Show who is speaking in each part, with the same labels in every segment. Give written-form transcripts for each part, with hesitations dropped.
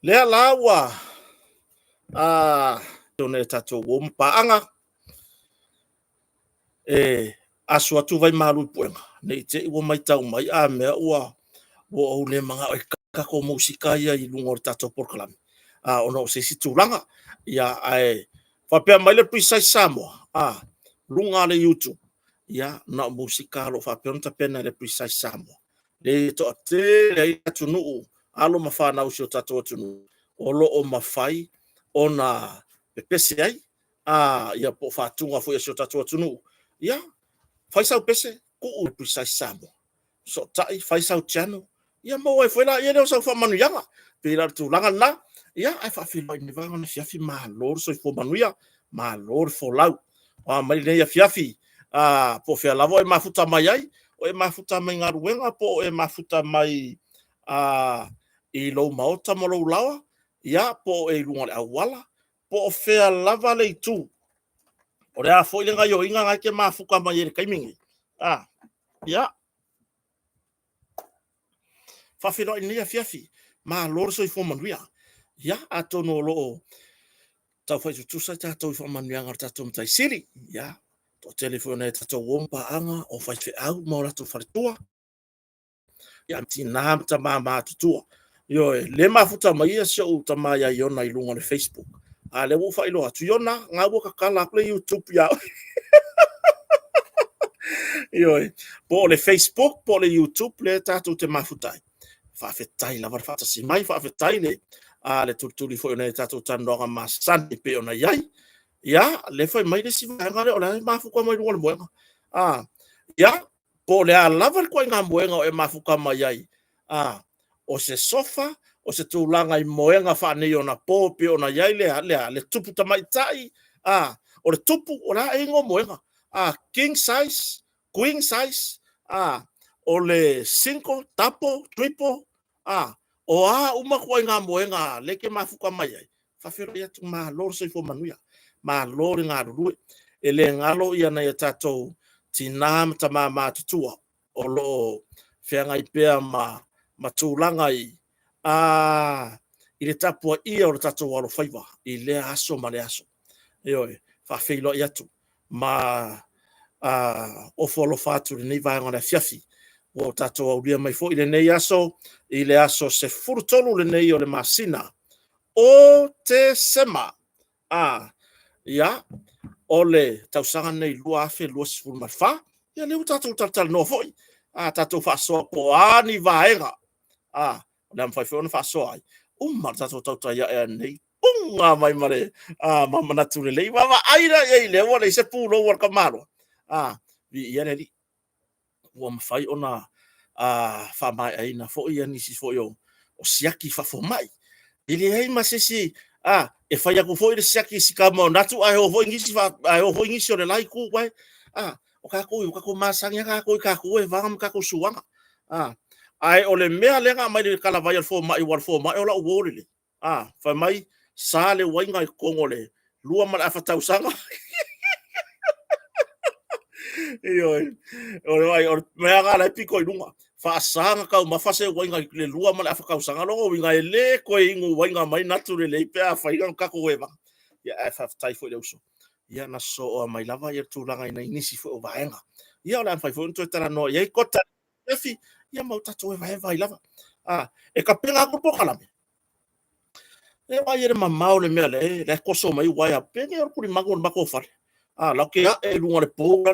Speaker 1: Lea la ua a ona e tatou uo ma paaga e asu atu vai malu i puega ne i te i ua matau mai a mea ua ou le manao e tatou musika ia i luga o le tatou polokalame ona o se isi tulaga. Ia, ae faapea mai le Precise Samoa, luga o le YouTube, ia, na o musika o lo o faapea ona tapena e le Precise Samoa, le toatele ai atunuu, alo ma fanau o si o tatou atunuu, o lo o mafai ona pepese ai, ia po o fatuga foi a si o tatou atunuu. Ia, fai sau pese, tuu i le Precise Samoa, fesootai, fai sau channel, ia maua ai foi lea o sau faamanuiaga. E pei la o le tulaga lena, ia ae faafeiloai i lenei vaega o le afiafi, malo le soifua manuia, malo le folau. O a mai lenei afiafi, po o fea lava o e mafuta mai ai, o e mafuta mai galuega, po o e mafuta mai i lou maota ma lou laoa, ia po o e i luga o le auala, po o fea lava le itu, o le a foi le gaoioiga lena e te mafuta mai ai i le taimi lenei, ia, faafeiloai i lenei afiafi, malo le soifua manuia. Ia, atonu o lo o taufai tutusa tatou i faamanuiaga a le tatou Matai Sili. Ia, toatele foi o nai a tatou uo ma paaga o faifeau ma o latou faletua, ia, tina ma tama matutua. Ioe, le mafuta mai si ou tama ia Iona i luga o le Facebook. A lea ua ou faailoa atu, Iona, na ua tatala atu le YouTube ia oe. Ioe, po o le Facebook, po o le YouTube lea tatou te mafuta ai. Faafetai lava le faatasi mai, faafetai le tulituli foi o nai tatou talanoaga masani e pei ona i ai. Ia, le fai mai le isi vaega lea o la e mafuta mai luga o le moega. Ia, po o le a lava le ituaiga moega o e mafuta mai ai, o se sofa, o se tulaga i moega faaneionapo e pei ona i ai le tupu tamaitai, o le tupu, o le a ea igoa o moega, king size, queen size, o le single, double, triple, o a uma ituaiga moega lea e te mafuta mai ai, faafeiloai atu, malo le soifua manuia, malo le galulue. E le galo ia nai a tatou tina ma tama matutua o lo o feagai pea ma tulaga i le tapuaia o le tatou alofaiva i lea aso ma lea aso. Ioe, faafeiloai atu ma ofo alofa atu i lenei vaega o le afiafi. Ua tatou aulia mai foi lenei aso i le aso 13 lenei o le masina o Tesema. Ia, o le tausaga lenei 2024. Ia, lea ua tatou talatalanoa foi, tatou faasoa po o a ni vaega o le a mafai foi ona faasoa ai. Uma le tatou tautai ae ananei, puga mai ma le ma manatu lelei. Vaavaai la i ai lea ua leai se pulou a le tamaloa. Viia le Alii ua mafai ona faamaeaina foi nisi foi o siaki faafomai. E leai ma se isi e fai atu foi le siaki i si tama o Natu ae o foi nisi o le la itu. O tatou, ua tatou masani lava tatou i tatou evaga ma tatou suaga. Ae o le mea lea na aumai le talavai a le fomai, aua o le fomai o lau uo lenei, fai mai, sa le uaiga i totonu o le 2.5 tausaga. Ioe, o le mea lena o la e pito i luga. Faasa ona taumafa se uaiga i le 2.5 tausaga. Lona uiga e le toe inu uaiga mai Natu lelei pe a fai lana tatou evaga. Ia, ae faafetai foi i le uso, ia na sosooa mai lava le tulaga i nai nisi foi o vaega. Ia, o le a mafai foi ona toe talanoa i ai Kota Efi, ia ma o tatou evaeva ai lava. E tapena atu le polokalame, e vaai i le mamao o le mea lea e toso mai uaea, pei o le tulimanu o le matou fale. Latou te ae i luga o le pou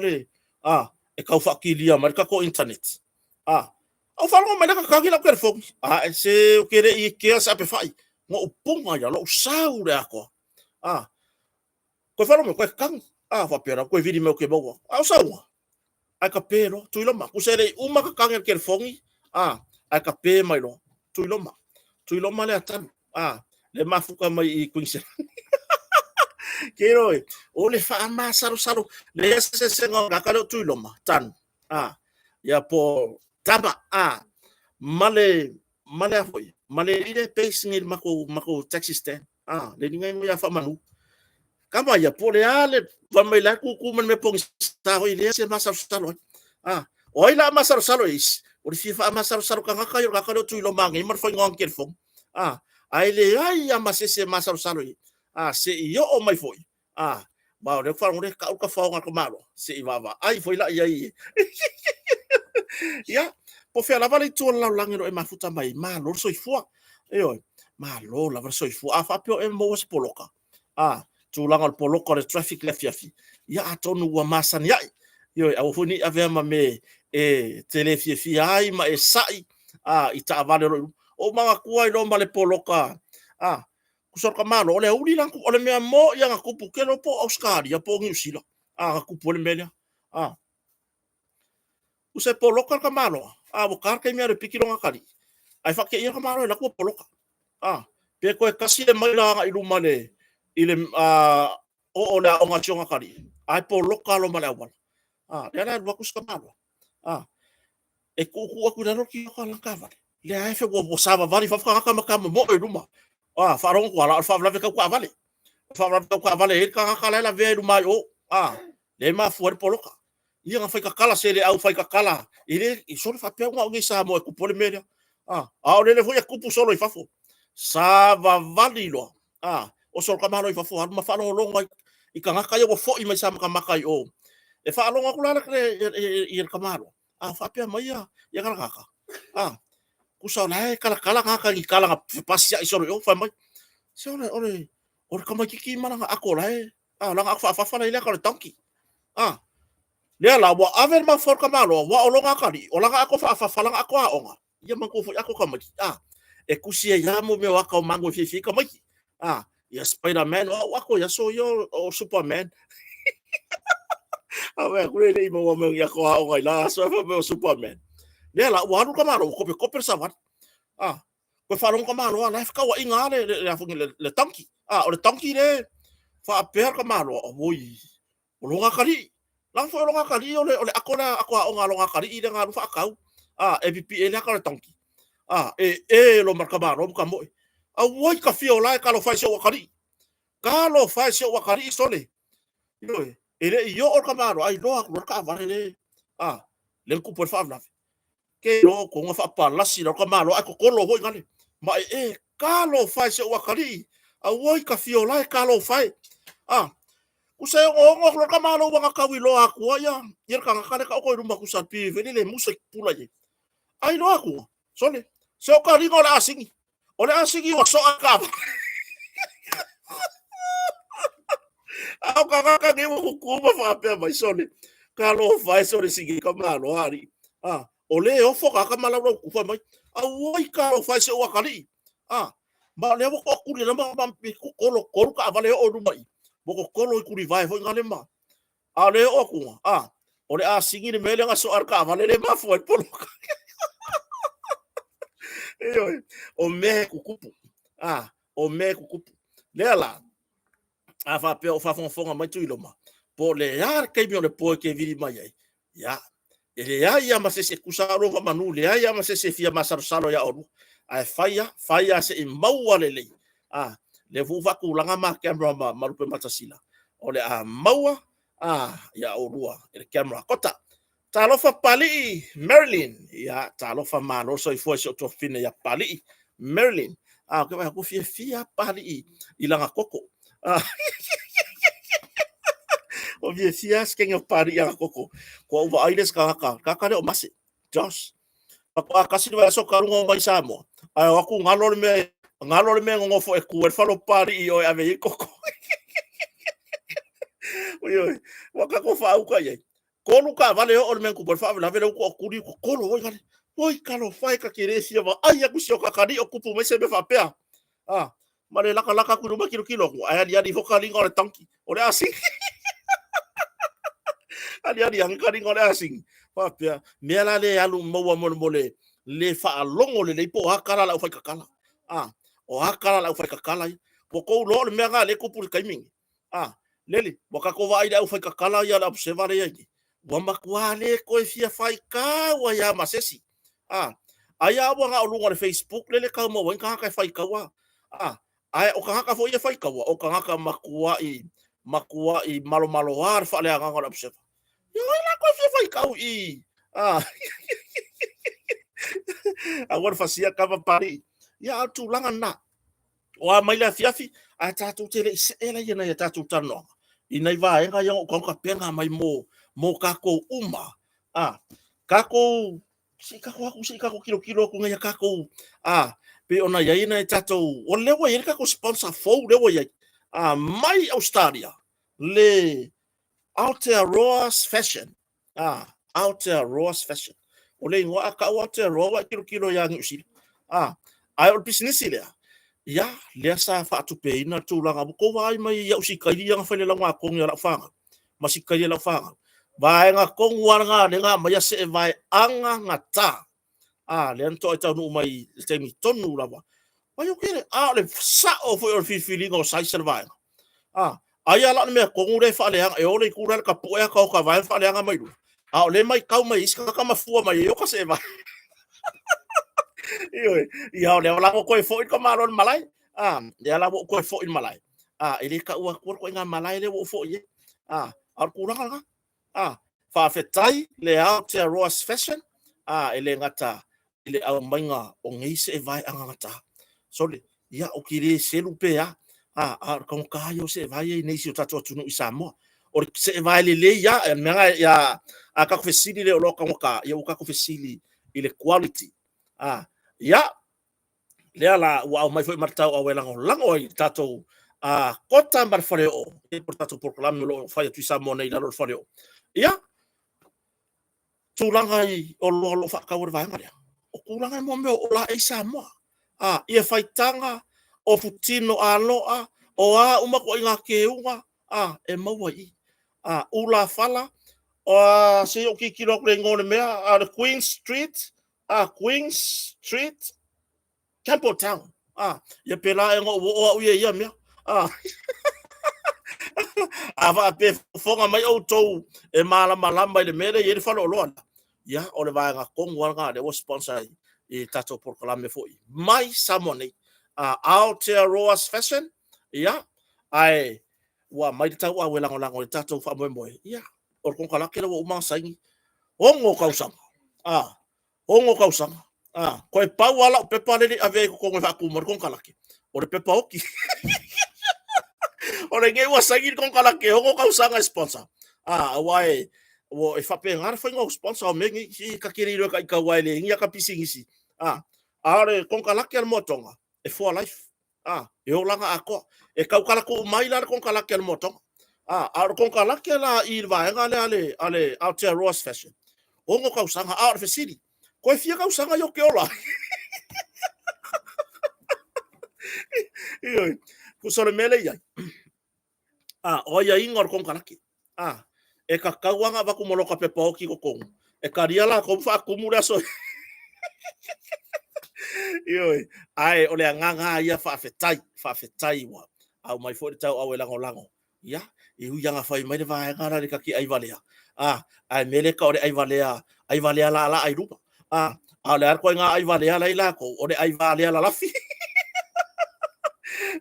Speaker 1: e tau faatilia mai le tatou internet. Ou faalogo mai lea tatagi lau telefoni. Ae se ou te le i kea se apefai, na ou puna i lalo, ou sau i le atoa. Toe faalogo mai, toe tatagi. Faapea la, toe vili mai ou te maua. A o sauga, ae tape loa, Tuiloma. Tusa e le i uma tatagi a le telefoni, ae tape mai loa, Tuiloma. Tuiloma lea talu, le mafuta mai i Kuiniselani. Ke o le faamasalosalo, le eseesega o le ata lea o Tuiloma, tanu, ia po tama, ma le a foi, ma le alii lea e base nei i le matou taxi stand, le alii lena e igoa ia Faamanu. Tama ia, po o le a le fai mai la e tutu ma le mea pogisa foi lea se masalosalo ai. O ai la a masalosalo e isi? O le fia faamasalosalo tagata ia o le tagata lea o Tuiloma nei ma le faiga o ana telefoni. Ae leai lava ma se isi e masalosalo i ai, a, se i oo mai foi, a, ma o lea ua faalogo le tau le tafaoga a le tamaloa, se i vaavaai foi la i ai. Ia, po o fea lava le itu o le lalolagi o lo o e mafuta mai ai, malo le soifua. Ioe, malo lava le soifua. A faapea o e maua se poloka, a, tulaga o le poloka o le traffic i le afiafi, ia atonu ua masani ai. Ioe, aua foi ne i avea ma mea e te le fiafia ai ma e sai i taavale o lo o i luma. Ua ou manatua ai loa ma le poloka, a, tusa o le tamaloa, o le aoauli la, o le mea moni lava na tupu, ou te le iloa po o Ausetalia po o Niu Sila na tupu ai le mea lea. Tusa e poloka le tamaloa, a ua ta le taimi e alu e piki lona atalii, ae faateia le tamaloa e alu atu ua poloka. Pe toe tasi le maila agai i luma i le oo o le aoga a si ona atalii, ae poloka loa ma le auala. Lea la e alu atu si tamaloa, e tuutuu atu i lalo le kioka o lana taavale, lea lava ua savavali i fafo tagata ma tamomoe i luma. Faalogo atu lava o le faalavelave tau taavale. O le faalavelave tau taavale e i ai le tagata la e lavea i luma i o, lea e mafua ai le poloka. Ia na fai tatala se le aufaitatala, e le, sole faapea ua na o i inei i Samoa e tupu ai le mea lea. A o lele foi e tupu solo i fafo. Savavali loa, oso le tamaloa i fafo alu ma faalogologo i tagata ia ua foi mai sa matamata i o. E faalogo atu la le tamaloa a o faapea mai le tagata, tusa o la e talatala tagata i ni tala na fepasiai solo i o, fai mai, se o le tamaitiiti ma lana ato o la e, lana ato faafafa la e i le ata o le donkey. Lea la ua ave le mafaufau o le tamaloa, aua o lona atalii, o lana ato faafafa, lana ato aoga, ia manatua foi ato o tamaiti, e tusi ai lava mea o ata o manu e fiafia ai tamaiti. Ia Spiderman, o au ato i aso ia o Superman. A vaai atu e le i maua mai ni ato aoga i la aso ae fai mai o Superman. Lea la, ua alu le tamaloa ua topetope le savali. Toe faalogo le tamaloa, la e fetauaiga lava le donkey. O le donkey lea e faapea le tamaloa, auoi, o lona atalii. Leaga foi o lona atalii o le ato lea, ato aoga a lona atalii lea na alu faatau. E pipii ai le ata o le donkey. E e loa ma le tamaloa ma tamoe. Auoi ta fia ola e, talofa e i si ou atalii. Talofa e i si ou atalii sole. Ioe, e le i oo le tamaloa, ae iloa atu loa le taavale lea na tupu ai le faalavelave. Ke iloa outou na faapalasi loa le tamaloa ae totolo foi gale. Ma e e, talofa e i si ou atalii, auoi ta fia ola e, talofa e. Tusa e ogoogo atu loa le tamaloa ua na tau iloa atua ia le tagata lea e taoto i luma tusa pei foi lele e musa i pula i ai. Ai loa atu, sole, se o taliga o le asigi. O le asigi ua soa le taavale. A o tagata nei ua kuku ma faapea mai, sole, talofa e sole sigi ka maloa alii. O le ofo tagata ma laulau tufa mai. Auoi talofa e si ou atalii. Ma o lea ua toatuli na ma totolo tolu taavale oo i luma i. Ua totolo i tulivae foi ngale ma. A o le oo atu, o le a sigi le mea lea na soa le taavale lea e mafua ai le poloka. Ioe, o mea e tutupu. O mea e tutupu. Lea la, a faapea o faafogafoga mai Tuiloma, po o le a le taimi o le po e te vili mai ai, ia, e leai lava ma se isi e tusa lava lou faamanu, leai lava ma se isi e fia masalosalo ia oulua. Ae fai lava, fai lava se i maua lelei. Lea foi ua faatulaga ma camera ma Lupematasila, o le a maua ia oulua i le camera. Kota, Talofa Papalii Marilyn. Ia, talofa malo soifua i si ou tuafafine ia Papalii Marilyn. Ou te vaai atu fiafia Papalii i lana koko. Ua fiafia si kenge o Papalii i lana koko. Kua ou vaai le isi tagata, tagata lea o Mase, Josh. Faatoa tasi le vaiaso talu ona o mai i Samoa, ae o atu galo le mea, galo le mea e nonofo e tu ai le fale o Papalii i o e ave i ai koko. Oi, ua tatou faauka i ai. Tolu taavale oo le mea na tupu ai le faalavelave lea ua toatuli totolo foi gale. Oi talofa e ta te le fia vaai atu i si o ta atalii o tupu mai se mea faapea. Ma le latalata atu i luma tilotilo atu, ae aliali ifo taliga o le donkey, o le asigi. Aliali ane taliga o le asigi. Faapea, mea la le alu maua molemole le faalogo lelei po o a tala a le aufaitatala. O a tala a le aufaitatala ia. Ua tou iloa o le mea lena o lea e tupu i le taimi lenei. Lele, ua tatou vaai i le aufaitatala ia a le Observer lea e i ai nei, ua matua le toe fia faitau ai lava ma se isi. Ai lava ua na o luga o le Facebook lele e tau maua ai ni tagata e faitaua. Ae o tagata foi ia e faitaua, o tagata matuai, matuai malomaloa le faaleagaga o le Observer. Ia o ai la toe fia faitau i i? Aua le fasia kava Papalii. Ia, a o le tulaga lena. O a mai le afiafi, ae tatou te le i see la ia nai a tatou talanoaga i nai vaega ia o tapenga mai mo tatou uma. A, tatou, se i tatou atu, se i tatou tilotilo atu nei a tatou, a, pei ona i ai nai tatou, o lea ua i ai le tatou sponsor fou lea ua i ai, a, mai Ausetalia, le Aotearoa's Fashion. A, Aotearoa's Fashion. O le igoa a tau Aotearoa ua e tilotilo ia Niu Sila. A, ae o le pisinisi lea, ia, lea sa faatupeina le tulaga. Ua tou vaai mai i au sikaili ia na fai i le laugatogi a lau fanau, ma sikaili a lau fanau. Vaega tonu lava lena lea na aumaia seevae agagata. A, lea na toai taunuu mai i le taimi tonu lava. Ai ou te, a o le sao foi o le filifiliga o size o le vaega. A, ai lava la o le mea tonu lea e faaleaga, e o le itu la e tapue ata o ta vae ma faaleaga mai luma. A o lea e matau mai e isi tagata ma fua mai ai o ta seevae. Ioe, ia o lea la ua toe foi le tamaloa i le malae. A, lea la ua ou toe foi i le malae. A, e le taua atua le ituaiga malae lea ua ou foi i ai. A, a o le tulaga lena. A, faafetai le Aotearoa's Fashion, a, e le gata i le aumaiga o nei seevae agagata. Sole, ia ou te le selu pe a, a o le taugata ia o seevae ia i si o tatou atunuu i Samoa. O le seevae lelei lava, o le mea lena, ia, a tatou fesili i le oloa taugata, ia ua tatou fesili i le quality. A, ia, lea la ua aumai foi ma le tauau e lagolago ai i le tatou kota ma le faleoo, po o le tatou polokalame o lo o fai atu i Samoa nei i lalo o le faleoo. Ia, tulaga i oloa o lo o faatau e le vaega lea, o tulaga e mo mea o ola ai Samoa. A, ia faitaga, o futino aloa, o a uma ituaiga teuga, a, e maua i i. A, ulafala, o, se i ou tilotilo atu i le igoa o le mea, a o le Queen Street, a, Queen Street, Campbelltown. Ah, ia pēlā ea ona ou oo au ia i ia mea. Ah. A faapea e fofoga mai outou e malamalama i le mea lea e i ai le faleoloa lea, ia, o le vaega tonu lava lena lea ua sponsor ai i tatou polokalame foi mai Samoa nei. Ah, Aotearoa's Fashion, ia, ae ua aumai le tauau e lagolago i le tatou faamoemoe, ia, o le konekarate lea ua uma ona saini, 6 tausaga. Ah, 6 tausaga. A, toe pau lava lau pepa lea e le i avea i totonu e faatumu ai le konekarate, o le pepa oti. O lenei ua saini le konekarate e 6 tausaga e sponsor. A, aua e, ua, e faapena le faiga o sponsor o mea nei, se ta te le iloa e taitau aua e leai ni ata pisinisi. A, a o le konekarate a le Moa Tonga, e for life. A, e olaga atoa. E tautala tuu mai la le konekarate a le Moa Tonga. A, a o le konekarate la i le vaega lea a le Aotearoa's Fashion, 6 tausaga. A o le fesili, toe fia tausaga i o te ola ai? Ioe, tusa o le mea lea e i ai, a, o aiaiga o le konekarate, a, e tatau lava ona avatu ma lota pepa oti i totonu, e talia latou ma faatumu le aso. Ioe, ae o le agaga lava ia faafetai, faafetai ua aumai foi le tauau e lagolago. Ia, e ui lava ina fai mai le vaega la le ta te ai valea, a, ae mea lea e tau o le ai valea, ai valea laalaa i luga. A, a o le a le ituaiga ai valea la i latou, o le ai valea lalafi.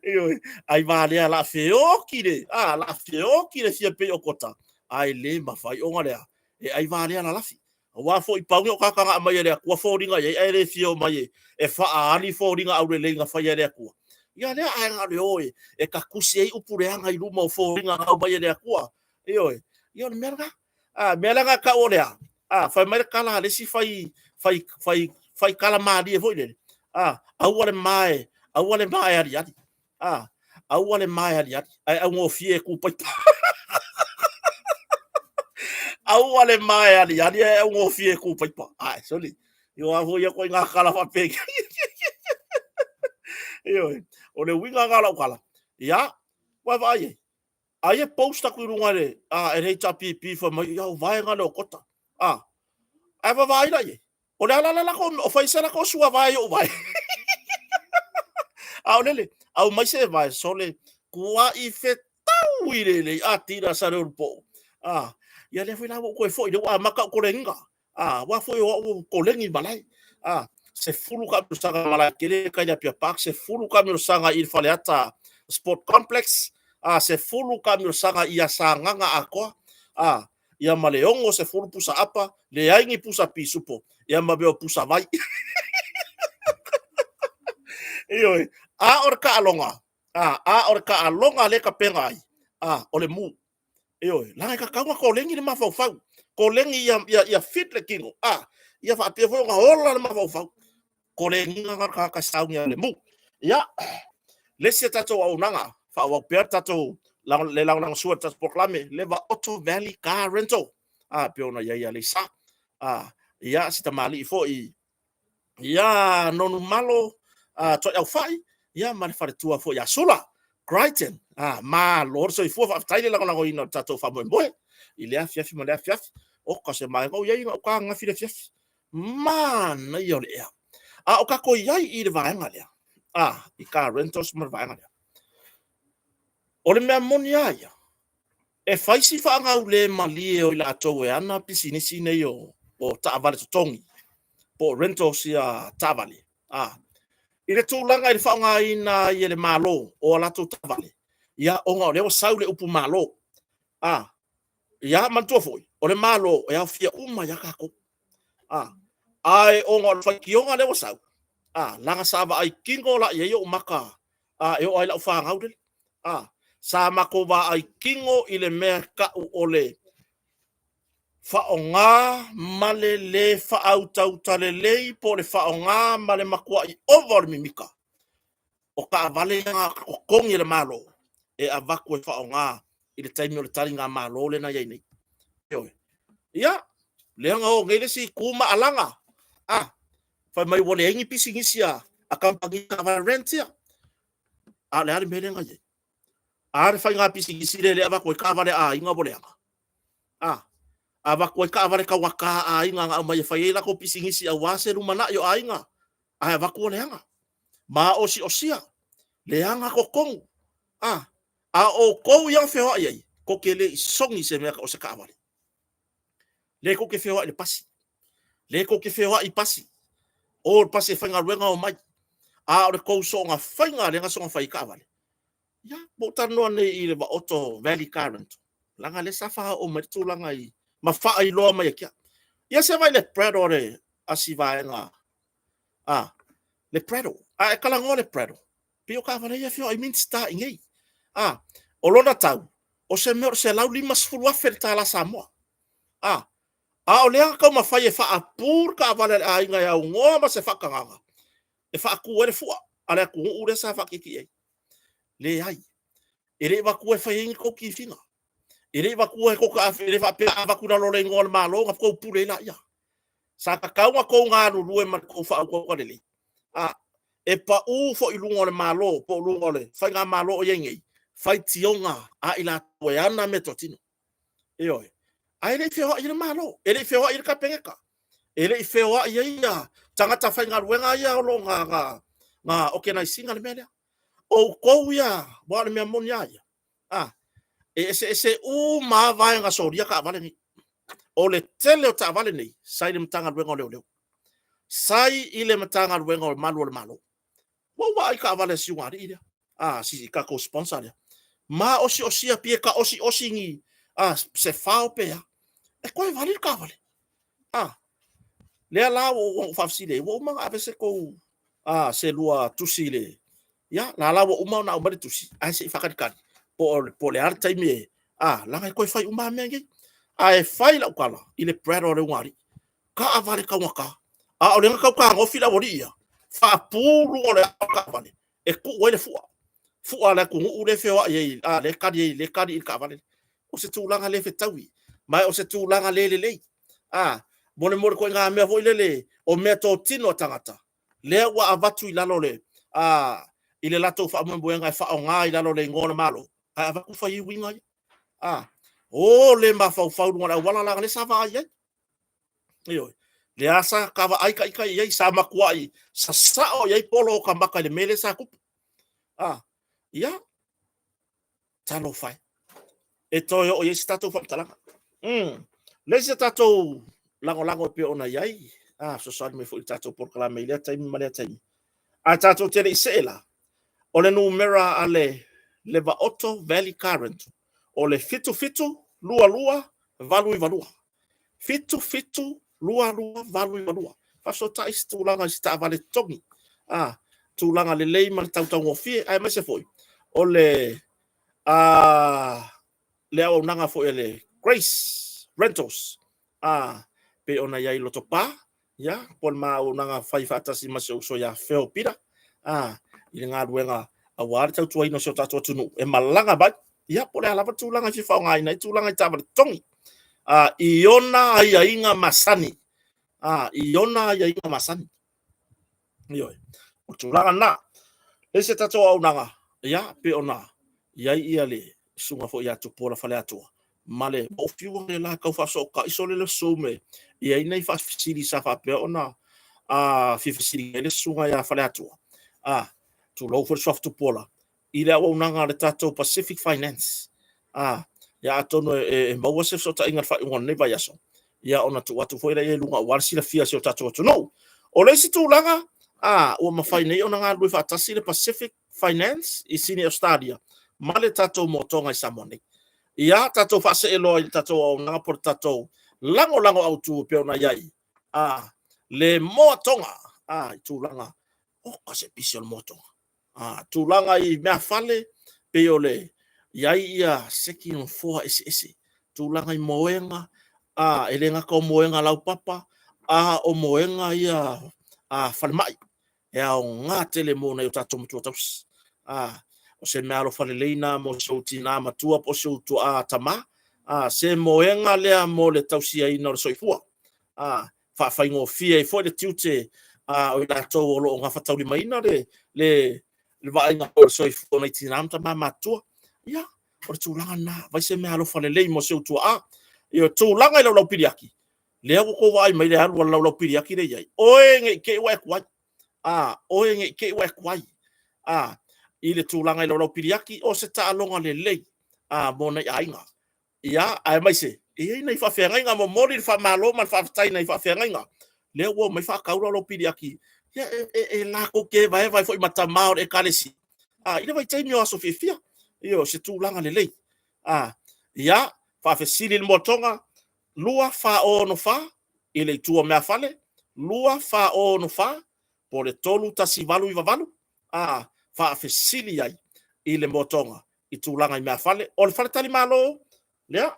Speaker 1: Ioe, ai valea la feoti le, a, la feoti le fia pei o kota, ae le mafai ona lea, e ai valea lalafi. Aua foi pau ni o tagata na aumai e le Atua foliga i ai, ae le fia omai e faaali foliga aulelei na faia e le Atua. Ia lea, ae na o le o e tatusi ai upu leaga i luma o foliga na aumai e le Atua. Ioe, ia o le mea lena. A, mea la na tau o le a? A, fai mai le tala a le isi fai, fai, fai, fai tala malie foi lele. A, aua le ma e, aua le ma e aliali. A, aua le ma e aliali, ae augofie e tu paipa. Aua le ma e aliali, ae augofie e tu paipa. Ai, soli. Io a foi ia koe ngā kala whapeke. Ioe, o le uiga ngā lau kala. Ia, ua vaai ai. Ai e post aku i runga le, a, e le HRPP fai mai, ia o vaega lea o Kota. A, ae vavaai la i ai. O le ala la lako, o fai se lako sua vae i ou vae. A o lele, au mai se vae, sole, kuai fetau i lelei, a tira sa le ulupo. A, ia lea foi la ua ou toe foi, lea ua amata ou kolegiga. A, aua foi o au ua kolegi i malae. A, 10 taamilosaga i Malaetele kai le Apia Park, 10 taamilosaga i le Faleata Sport Complex, a, 10 taamilosaga i Sagaga atoa, a, ia ma le 60 pusa apa, leai ni pusa pisupo, ia ma mea o pusa vai. Ioe, A o le taaloga, a o le taaloga lea e tapena ai, o le mu. Ioe, leaga e tatau ona koleni le mafaufau, koleni ia fit le tino, ia faapea foi ona ola le mafaufau. Koleniga lena o le tagata e sauni i le mu. Ia, le isi a tatou auaunaga, faaauau pea le tatou le lagolagosua i le tatou polokalame, le Vaoto Valley Car Rental, pei ona i ai Aleisa. Ia, si tamalii foi ia Nonumalo Toeaufai ma le faletua foi ia Sula Crichton. Malo le soifua, faafetai le lagolagoina o le tatou faamoemoe i lea afiafi ma lea afiafi. Oka se manaia, na ou i ai i gauta ananafi i le afiafi, manaia o le ea. A o tatou i ai i le vaega lea, i car rentals ma le vaega lea. O le mea moni lava ia, e fai si faagaulemalie o i latou e ana pisinisi nei o taavale totogi po o rentals ia taavale, i le tulaga i le faaaogaina ai e le Malo o a latou taavale, ia ona o lea ua sau le upu Malo. Ia manatua foi, o le Malo e aofia uma ai lava tatou. Ae ona o le faitioga lea ua sau, leaga sa vaai kino la i ai ou maka e oo lava i lau fanau lele. Sa matou vaai kino i le mea e tau o le faaaoga ma le le faautauta lelei po o le faaaoga ma le matuai ova o le mimita o taavale ia na totogi e le Malo e avatu e faaaoga i le taimi o le taligamalo lea na i ai nei. Ioe. Ia, lea na o nei le isi tu ma alaga, fai mai ua leai ni pisinisi a kamupani taavale rent ia. A o le a le mea lea na i ai? A le faiga pisinisi lea e avatu ai taavale a aiga ua leaga? A avatu ai taavale taugata a aiga na aumai e fai ai latou pisinisi aua se lumanai o aiga, ae avatu ua leaga, maosiosia, leaga totonu. A o outou ia na feoai ai, tou te le i sogi i se mea e tau o se taavale. Lea tou te feoai i le pasi. Lea tou te feoai i pasi. O i le pasi e faigaluega omai. A o le tou soona faiga lea na soona fai ai taavale. Ia, ua ou talanoa nei i le Vaoto Valley Car Rental, leaga lea sa faaoo mai le tulaga i ma faailoa mai ia te au. Ia se vaai i le Prado a si vaega, le Prado. A e talanoa i le Prado, pei o taavale ia e feoai Minisita i inei. O lona tau, o se mea o le $150,000 le tala Samoa. A o lea na taumafai e faaapu le taavale a le aiga e aunoa ma se faatagaga e faatu ai le fua a le atunuu lea sa faatietie i ai. Leai, e le i avatua e fai ai ni tou tifiga, e le i avatua e le faapea a avatu i lalo o le igoa o le Malo ona outou pule ai lea. Sa tatau ona outou galulue ma le tou faautauta lelei, e pau foi i luga o le Malo po o luga o le faigamalo o i ai nei, faitioga a i latou e ana meatotino. Ioe. Ae le i feoai ai le Malo, e le i feoai ai le Kapeneta, e le i feoai ai ia tagata faigaluega ia o lo o na organize ina le mea lea. O outou ia, aua o le mea moni lava ia, e eseese uma lava vaega solia taavale nei. O le tele o taavale nei, sa i le Matagaluega o Leoleo, sa i le Matagaluega o Malu o le Malo. Ua ou vaai i taavale a si ulugalii lea, si tatou sponsor lea, maosiosia pei e taosiоsi ni se fao pe a, e toe vali le taavale. Lea la ua ou faafesili ai, ua uma ona ave se tou se lua tusi i le ia la la ua uma ona aumai le tusi, ae se i faatalitali po o le a le taimi e leaga e toe fai uma lava mea nei. Ae fai lau tala i le Prado a le ulugalii, taavale taugata, a o lea na tau fetagofi le aualii ia, faapu luga o le ao o le taavale e tuu ai le fua, fua a le atunuu lea e feoai ai, lea e kali ai, lea e kali i le taavale. O se tulaga le fetaui, ma o se tulaga le lelei. Mo le ituaiga mea foi lele o meatotino a tagata, lea ua avatu i lalo i le latou faamoemoega e faaaoga i lalo o le igoa o le Malo, ae avatu fai ai uiga ia. O le mafaufau i luga o le auala, leaga o lea sa vaai i ai. Ioe. Lea sa vaai ita i ai, sa matuai sasao i ai polo o ota mata i le mea lea sa tupu. Ia, talofa e, e toe oo i ai se tatou faamatalaga. Le isi a tatou lagolago e pei ona i ai, fesoasoani mai foi i le tatou polokalame i lea taimi ma lea taimi. Ae tatou te le i see la, o le numera a le Levaoto Valley Car Rental, o le 7722 892. 7722 892. Faafesootai se tulaga i se taavale totogi. tulaga lelei ma le tautaugofie, aemaise foi o le le auaunaga foi a le Grace Rentals, a pei ona i ai i Lotopa, ia, po o le ma auaunaga fai faatasi ma si ou uso ia Phil Peter, a i le galuega aua le tautuaina o si o tatou atunuu e malaga mai, ia, po o le a lava le tulaga e fia faaaogaina ai tulaga i taavale totogi, a i ona aiaiga masani, a i ona aiaiga masani. Ioe, o le tulaga lena. E ese tatou auaunaga, ia, pei ona i ai ia le susuga foi ia Tupuola Faleatua, ma le fiu le la tau faafesootai sole le Zoom e i ai nai faafesili sa faapea ona fia fesili ai le susuga ia Faleatua, tulou foi le suafa Tupuola, i le auaunaga a le tatou Pacific Finance. Ia atonu e maua se fesootaiga i le faaiuga o lenei vaiaso, ia ona tuu atu foi lea i luga aua le silafia e si o tatou atunuu. O le isi tulaga, ua mafai nei ona galulue faatasi le Pacific Finance i Sini Ausetalia ma le tatou motoga i Samoa nei. Ia tatou faasee loa i le tatou auaunaga po o le tatou lagolago autu e pei ona i ai le moatoga i tulaga, oka se pisi o le moatoga. Tulaga i meafale, pei o le i ai ia seki nofoa eseese, tulaga i moega, e le gata o moega laupapa, a o moega ia falemai, e aoga tele mo nai o tatou matua tausi. O se meaalofa lelei lena mo si ou tina matua po o si ou tuaa tama, se moega lea mo le tausiaina o le soifua. Faafaigofie ai foi le tiute o i latou o lo o gafataulimaina le vaaiga o le soifua o nai tina ma tama matutua. Ia, o le tulaga lena, fai se meaalofa lelei mo si ou tuaa. I le tulaga i lau laupiliaki, lea ua outou vaai mai i le alu a le laupiliaki lea e i ai, oe ne i te i ua e tuai, oe ne i te i ua e tuai i le tulaga i lau laupiliaki, o se taaloga lelei mo nai aiga. Ia, aemaise e i ai nai faafeagaiga. Momoli le faamalo ma le faafetai i nai faafeagaiga lea ua omai faatau lau laupiliaki, ia e latou te evaeva ai foi ma tama o le ekalesia i le vaitaimi o aso fiafia. Ia, o se tulaga lelei. Ia, faafesili le moatoga 2464 i le itu o meafale, 2464 po o le 31898, faafesili ai i le moatoga i tulaga i meafale. O le faletalimalo, lea,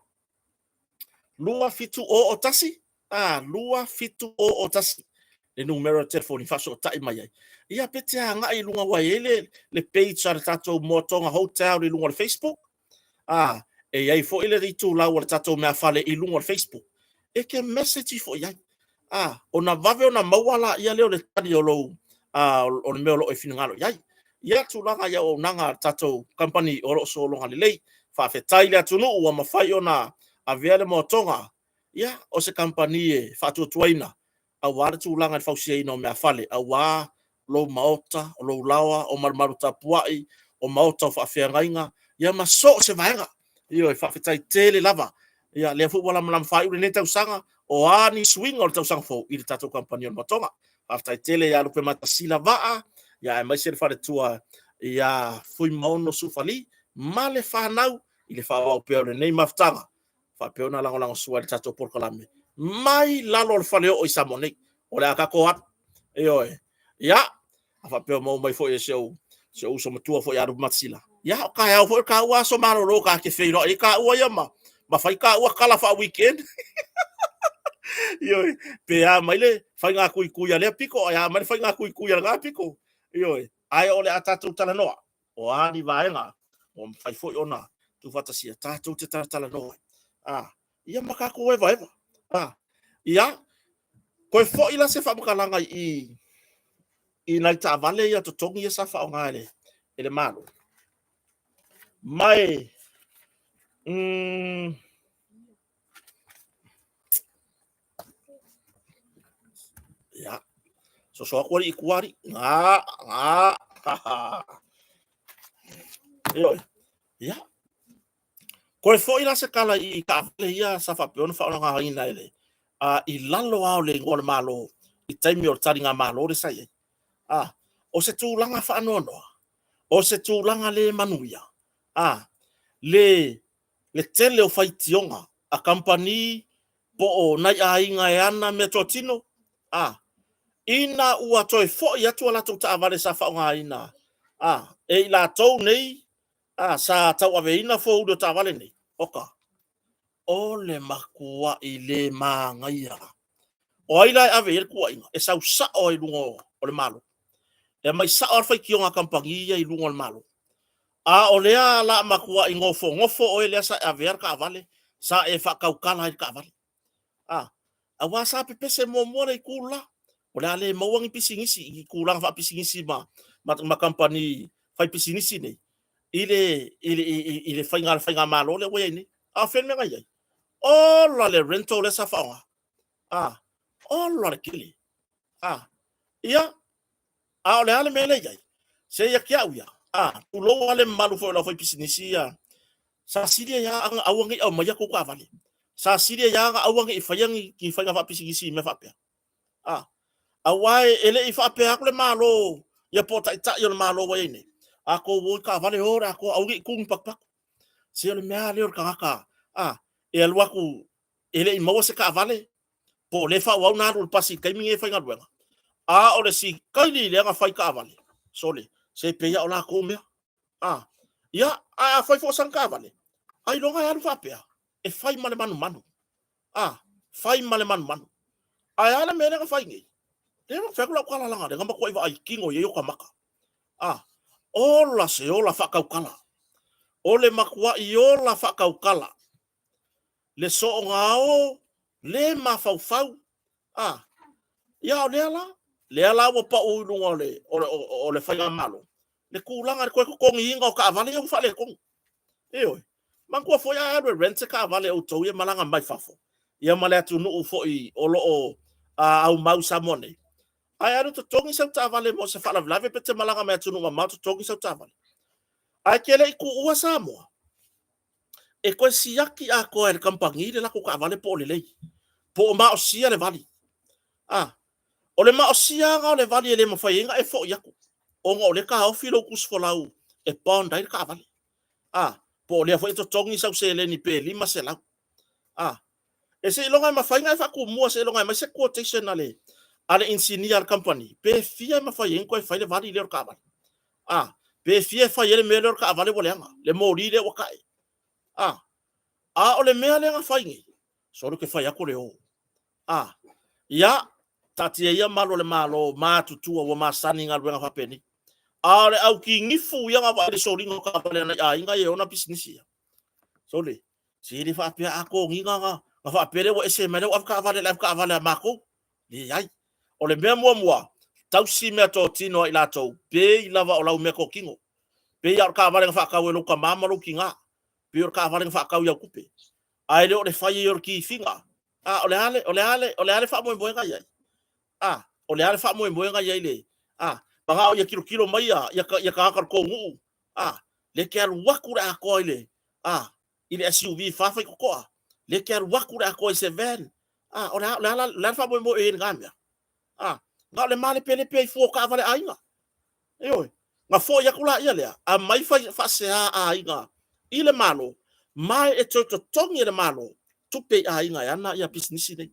Speaker 1: 27001, 27001 le numera o le telefoni e faafesootai mai ai. Ia pe te agai i luga aua e i ai le page a le tatou Moatoga Hotel i luga o le Facebook, e i ai foi le itulau a le tatou meafale i luga o le Facebook, e te message ifo i ai, ona vave ona maua lea o le tali o lou o le mea o lo o e finagalo i ai. Ia tulaga i auaunaga a le tatou kamupani o lo o sologa lelei. Faafetai i le atunuu ua mafai ona avea le moatoga, ia, o se kamupani e faatuatuaina aua le tulaga i le fausiaina o meafale, aua lou maota, o lou laoa, o malumalu tapuai, o maota o faafeagaiga, ia ma so o se vaega. Ioe, faafetai tele lava. Ia lea foi ua lamalama faaiu lenei tausaga, o a ni suiga o le tausaga fou i le tatou kamupani o le Moatoga. Faafetai tele ia Lupematasila Vaa, ia aemaise le faletua ia Fuimaono Sufali ma le fanau i le faaauau pea o lenei mafutaga, faapea ona lagolagosua i le tatou polokalame mai lalo o le faleoo i Samoa nei. O le a tatou alu. Ioe. Ia, a faapea o maua mai foi e si ou uso matua foi ia Lupematasila, ia o taeao foi o le taua aso malolo ta te feiloai ai taua ia ma fai taua tala faa-weekend. Ioe, pe a mai le faiga tuitui a lea pito, ae a mai le faiga tuitui a lena pito. Ioe, ae o le a tatou talanoa, o a ni vaega ua mafai foi ona tuufaatasia, tatou te talatalanoa ai. Ia ma tatou evaeva. Ia, toe foi la se faamatalaga i i nai taavale ia totogi ia sa faaaoga e le Malo. Ma e ia, soso atu alii i tua alii. Ga, ga, ha, ha. Ioe. Ia. Toe foi la se tala i taavale ia sa faapea ona faaaogaina e le i lalo lava o le igoa o le Malo i taimi o le taligamalo lea sa i ai. O se tulaga faanoanoa, o se tulaga le manuia, le tele o faitioga a kamupani po o nai aiga e ana meatotino. Ina ua toe foi atu a latou taavale sa faaaogaina a e i latou nei a sa tauaveina foeuli o taavale nei, oka, o le matuai le manaia. O ai la e ave i ai le tuuaiga? E sau sao lava i luga o le Malo. E aumai sao lava le faitioga a kamupani ia i luga o le Malo. A o lea o le a matuai nofonofo oe lea sa e avea le taavale, sa e faatautala ai i le taavale. A, aua sa pepese muamua le itu le la, o le a le maua ni pisinisi i tulaga faapisinisi ma kamupani faipisinisi nei i le faiga a le faigamalo lea ua i ai nei. A o fea le mea na i ai? Ola le rental lea sa faaaoga. A, ola le tele. A, ia, a o le a le mea lea e i ai? Se ia te au ia, a, tulou lava le mamalu foi o le aufaipisinisi ia, sa sili ai lava ona aua ne i aumaia tou taavale. Sa sili ai lava ona aua ne i faia ni faiga faapisinisi i mea faapea. A, aua e le i faapea atu le Malo ia po o taitai o le Malo ua i ai nei, a outou o i taavale, o le atoa, aua ne i tu ni patupatu. Se o le mea lava lea o le tagata, a, e alu atu e le i maua se taavale, po o lea e faaauau ona alu i le pasi i le taimi lenei e faigaluega, a o le sikaili lea na fai taavale, sole, se pei lava o latou mea. A, ia, ae afai foi o sana taavale, ailoga e alu faapea, e fai ma le manumanu. A, fai ma le manumanu. Ae a le mea lea na fai nei? Lea na fai atu lau tala leaga o lea na matuai vaai tino i ai ota maka. A, ola se ola faatautala. O le matuai ola faatautala. Le soogao le mafaufau. A, ia o lea la, lea la ua pau i luga o le, o le, o le faigamalo, le tulaga i le toe totogiina o taavale ia ua faaletonu. Ioe. Manatua foi a e alu e rent se taavale a outou ia e malaga mai fafo, ia ma le atunuu foi o lo o aumau i Samoa nei, a e alu e totogi sau taavale mo se faalavelave pe te malaga mai atunuu mamao totogi sau taavale. Ae te le i tuua Samoa, e toe siaki atoa e le kamupani le latou taavale po o lelei, po o maosia le vali. A, o le maosiaga o le vali e le mafai ai ona e foi atu, ona o lea e taofi lou tusifolau e bond ai le taavale. A, po o lea foi e totogi sau seleni pe $500. A, e seiloga e mafai ona e faatumua seiloga e aumai se quotation a le inisinia a le kamupani, pe fia e mafai ai ona toe fai le vali lea o le taavale. A, pe fia e fai ai le mea lea o le taavale ua leaga, le moli lea ua tae. A, a o le mea lea na fai nei, sole ou te fai atu o le o. A, ia, taatia ia malu o le Malo matutua ua masani i galuega faapenei. A o le au kinifu ia na vaai i le soliga o taavale a nai aiga ia e ona pisinisi ia. Sole, se le faapea a togiga na, na faapea lea ua ese mai lea ua ave taavale i le avetaavale a matou. Leai. O le mea muamua, tausi meatotino a i latou, pei lava o lau meatotino. Pei lava o le taavale na faatau e lou tama ma lou tina, pei o le taavale na faatau i au tupe. Ae le o le fai ai o le kifiga. A, o le a le, o le a le, o le a le faamoemoega i ai? A, o le a le faamoemoega i ai le, a, manao ia tilotilo mai ia, ia, ia tagata o le tou nuu, a, lea e te alu atu le atoa i le, a, i le SUV fa faitotoa, lea e te alu atu le atoa i se van, a, o le a, o le a, o le a le faamoemoe i ai i lena mea? A, na o le malepelepe ai fua o taavale aiga. Ioe. Na foi atu laia lea, aumai faasea aiga i le Malo, ma e toe totogi e le Malo tupe i aiga e ana ia pisinisi nei.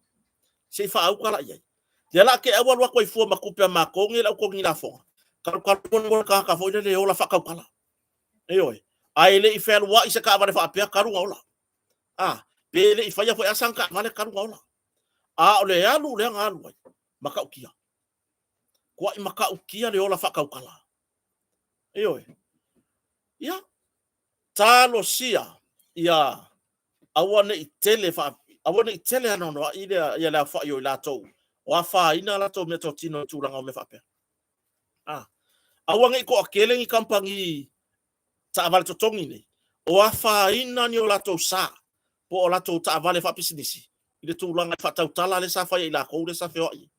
Speaker 1: Se i faauka la i ai. Lea la te au alu atu ai fua ma tupe a matou nei le au totogi lafoga, talu talu le tagata foi lele e ola faatautala. Ioe. Ae le i fealuai se taavale faapea talu ona ola. A, pe le i faia foi a sana taavale talu ona ola. A o le alu lea na alu ai, matautia. Kuai matautia le ola faatautala. Ioe. Ia, talosia ia aua ne i tele fa aua ne i tele anoanoai le ia le aofai o i latou o afaina latou meatotino i tulaga o mea faapea. A, aua ne i toatele ni kamupani taavale totogi nei, o afaina ni o latou sa po o latou taavale faapisinisi i le tulaga i faatautala lea sa fai e i latou lea sa feoai ai.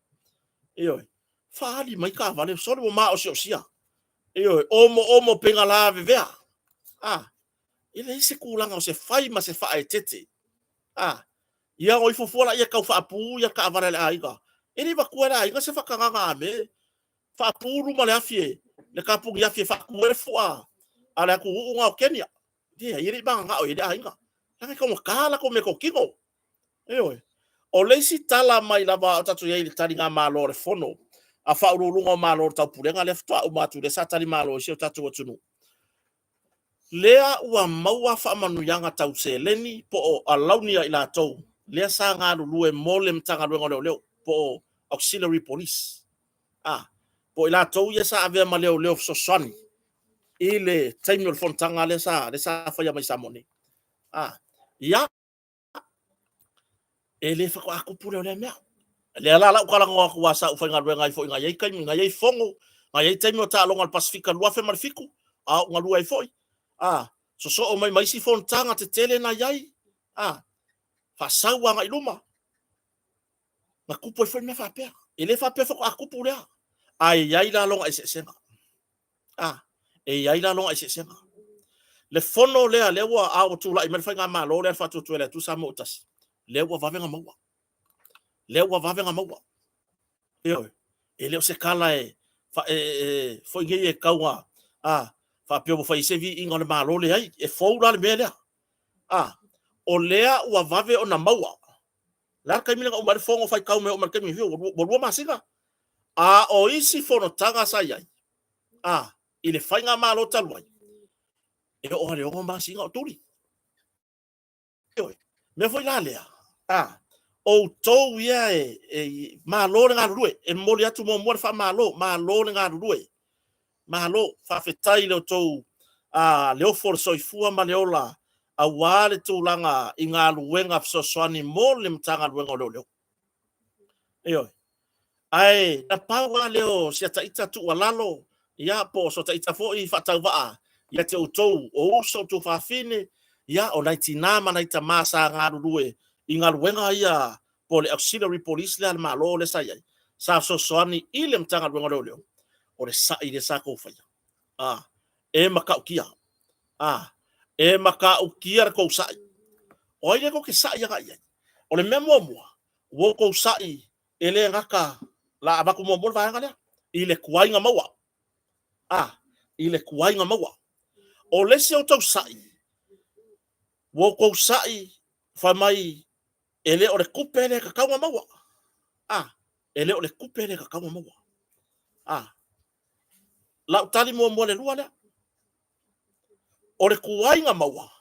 Speaker 1: Ioe. Faaali mai taavale, sole ua maosiosia. Ioe, omoomo pei na lavevea. A, e leai se tulaga o se fai ma se faaeteete. A, ia o ifo fua laia e tau faapū ia taavale a le aiga. E le i avatua e le aiga se faatagaga a me faapū luma le afi e, le kapuni afi e faatu ai le fua a le atunuu na o Kenya. Leai, e le i mananao i ai le aiga. Leaga e taugata latou meatotino. Ioe. O le isi tala mai lava a o tatou i ai i le taligamalo a le Fono a Faauluuluga o Malo o le Taupulega lea faatoa uma atu lea sa talimalo ai si o tatou atunuu, lea ua maua faamanuiaga tau seleni po o alauni a i latou lea sa galulue mo le Matagaluega o Leoleo po o Auxiliary Police, po o i latou ia sa avea ma leoleo fesoasoani i le taimi o le fonotaga lea sa faia mai Samoa nei. Ia, e le faatoa tupu lea o lea mea. Lea la lau talanoa atu aua sa ou faigaluega ai foi na i ai taimi, na i ai fono, na i ai taimi o taaloga a le Pasefika 2007, a o ou galue ai foi. Sosoo mai ma isi fonotaga tetele na i ai, faasau agai i luma, na tupu ai foi mea faapea. E le faapea faatoa tupu lea, ae i ai la lona eseesega. E i ai la lona eseesega. Le fono lea, lea ua, a ua tulai mai le faigamalo lea a le Faatuatua i le Atua Samoa ua Tasi, lea ua vave ona maua. Lea ua vave ona maua. Ioe. E le o se tala e, e foi nei e tau na, faapea ua fai ai se viiga o le Malo, leai. E fou la le mea lea. O lea ua vave ona maua. O le a le taimi lea na uma ai le fono faitau mai oo mai i le taimi nei, ua 2 masina. A o isi fonotaga sa i ai, i le faigamalo talu ai, e oo lava i le 6 masina o tuli. Ioe. Mea foi la lea, outou ia e malo le galulue, e momoli atu muamua le faamalo, malo le galulue, malo, faafetai i le tou le ofo o le soifua ma le ola aua le tulaga i galuega fesoasoani mo le Matagaluega o Leoleo. Ioe. Ae na pau lava lea o si ata ita tuualalo, ia po o so ita foi faatauvaa ia te outou o uso, o tuafafine, ia o nai tina ma nai tama sa galulue i galuega ia po o le auxiliary police lea a le Malo lea sa i ai, sa fesoasoani i le Matagaluega o Leoleo, o le sai lea sa tou faia. E matautia. E matautia le tou sai. O ai lea tou te sai agai i ai? O le mea muamua, ua outou sai e le gata, la avatu muamua le vaega lea, i le tuai na maua. I le tuai na maua. O le isi o outou sai, ua outou sai fai mai e le o le tupe lea e tatau ona maua. E le o le tupe lea e tatau ona maua. Lau tali muamua le lua lea. O le tuai na maua,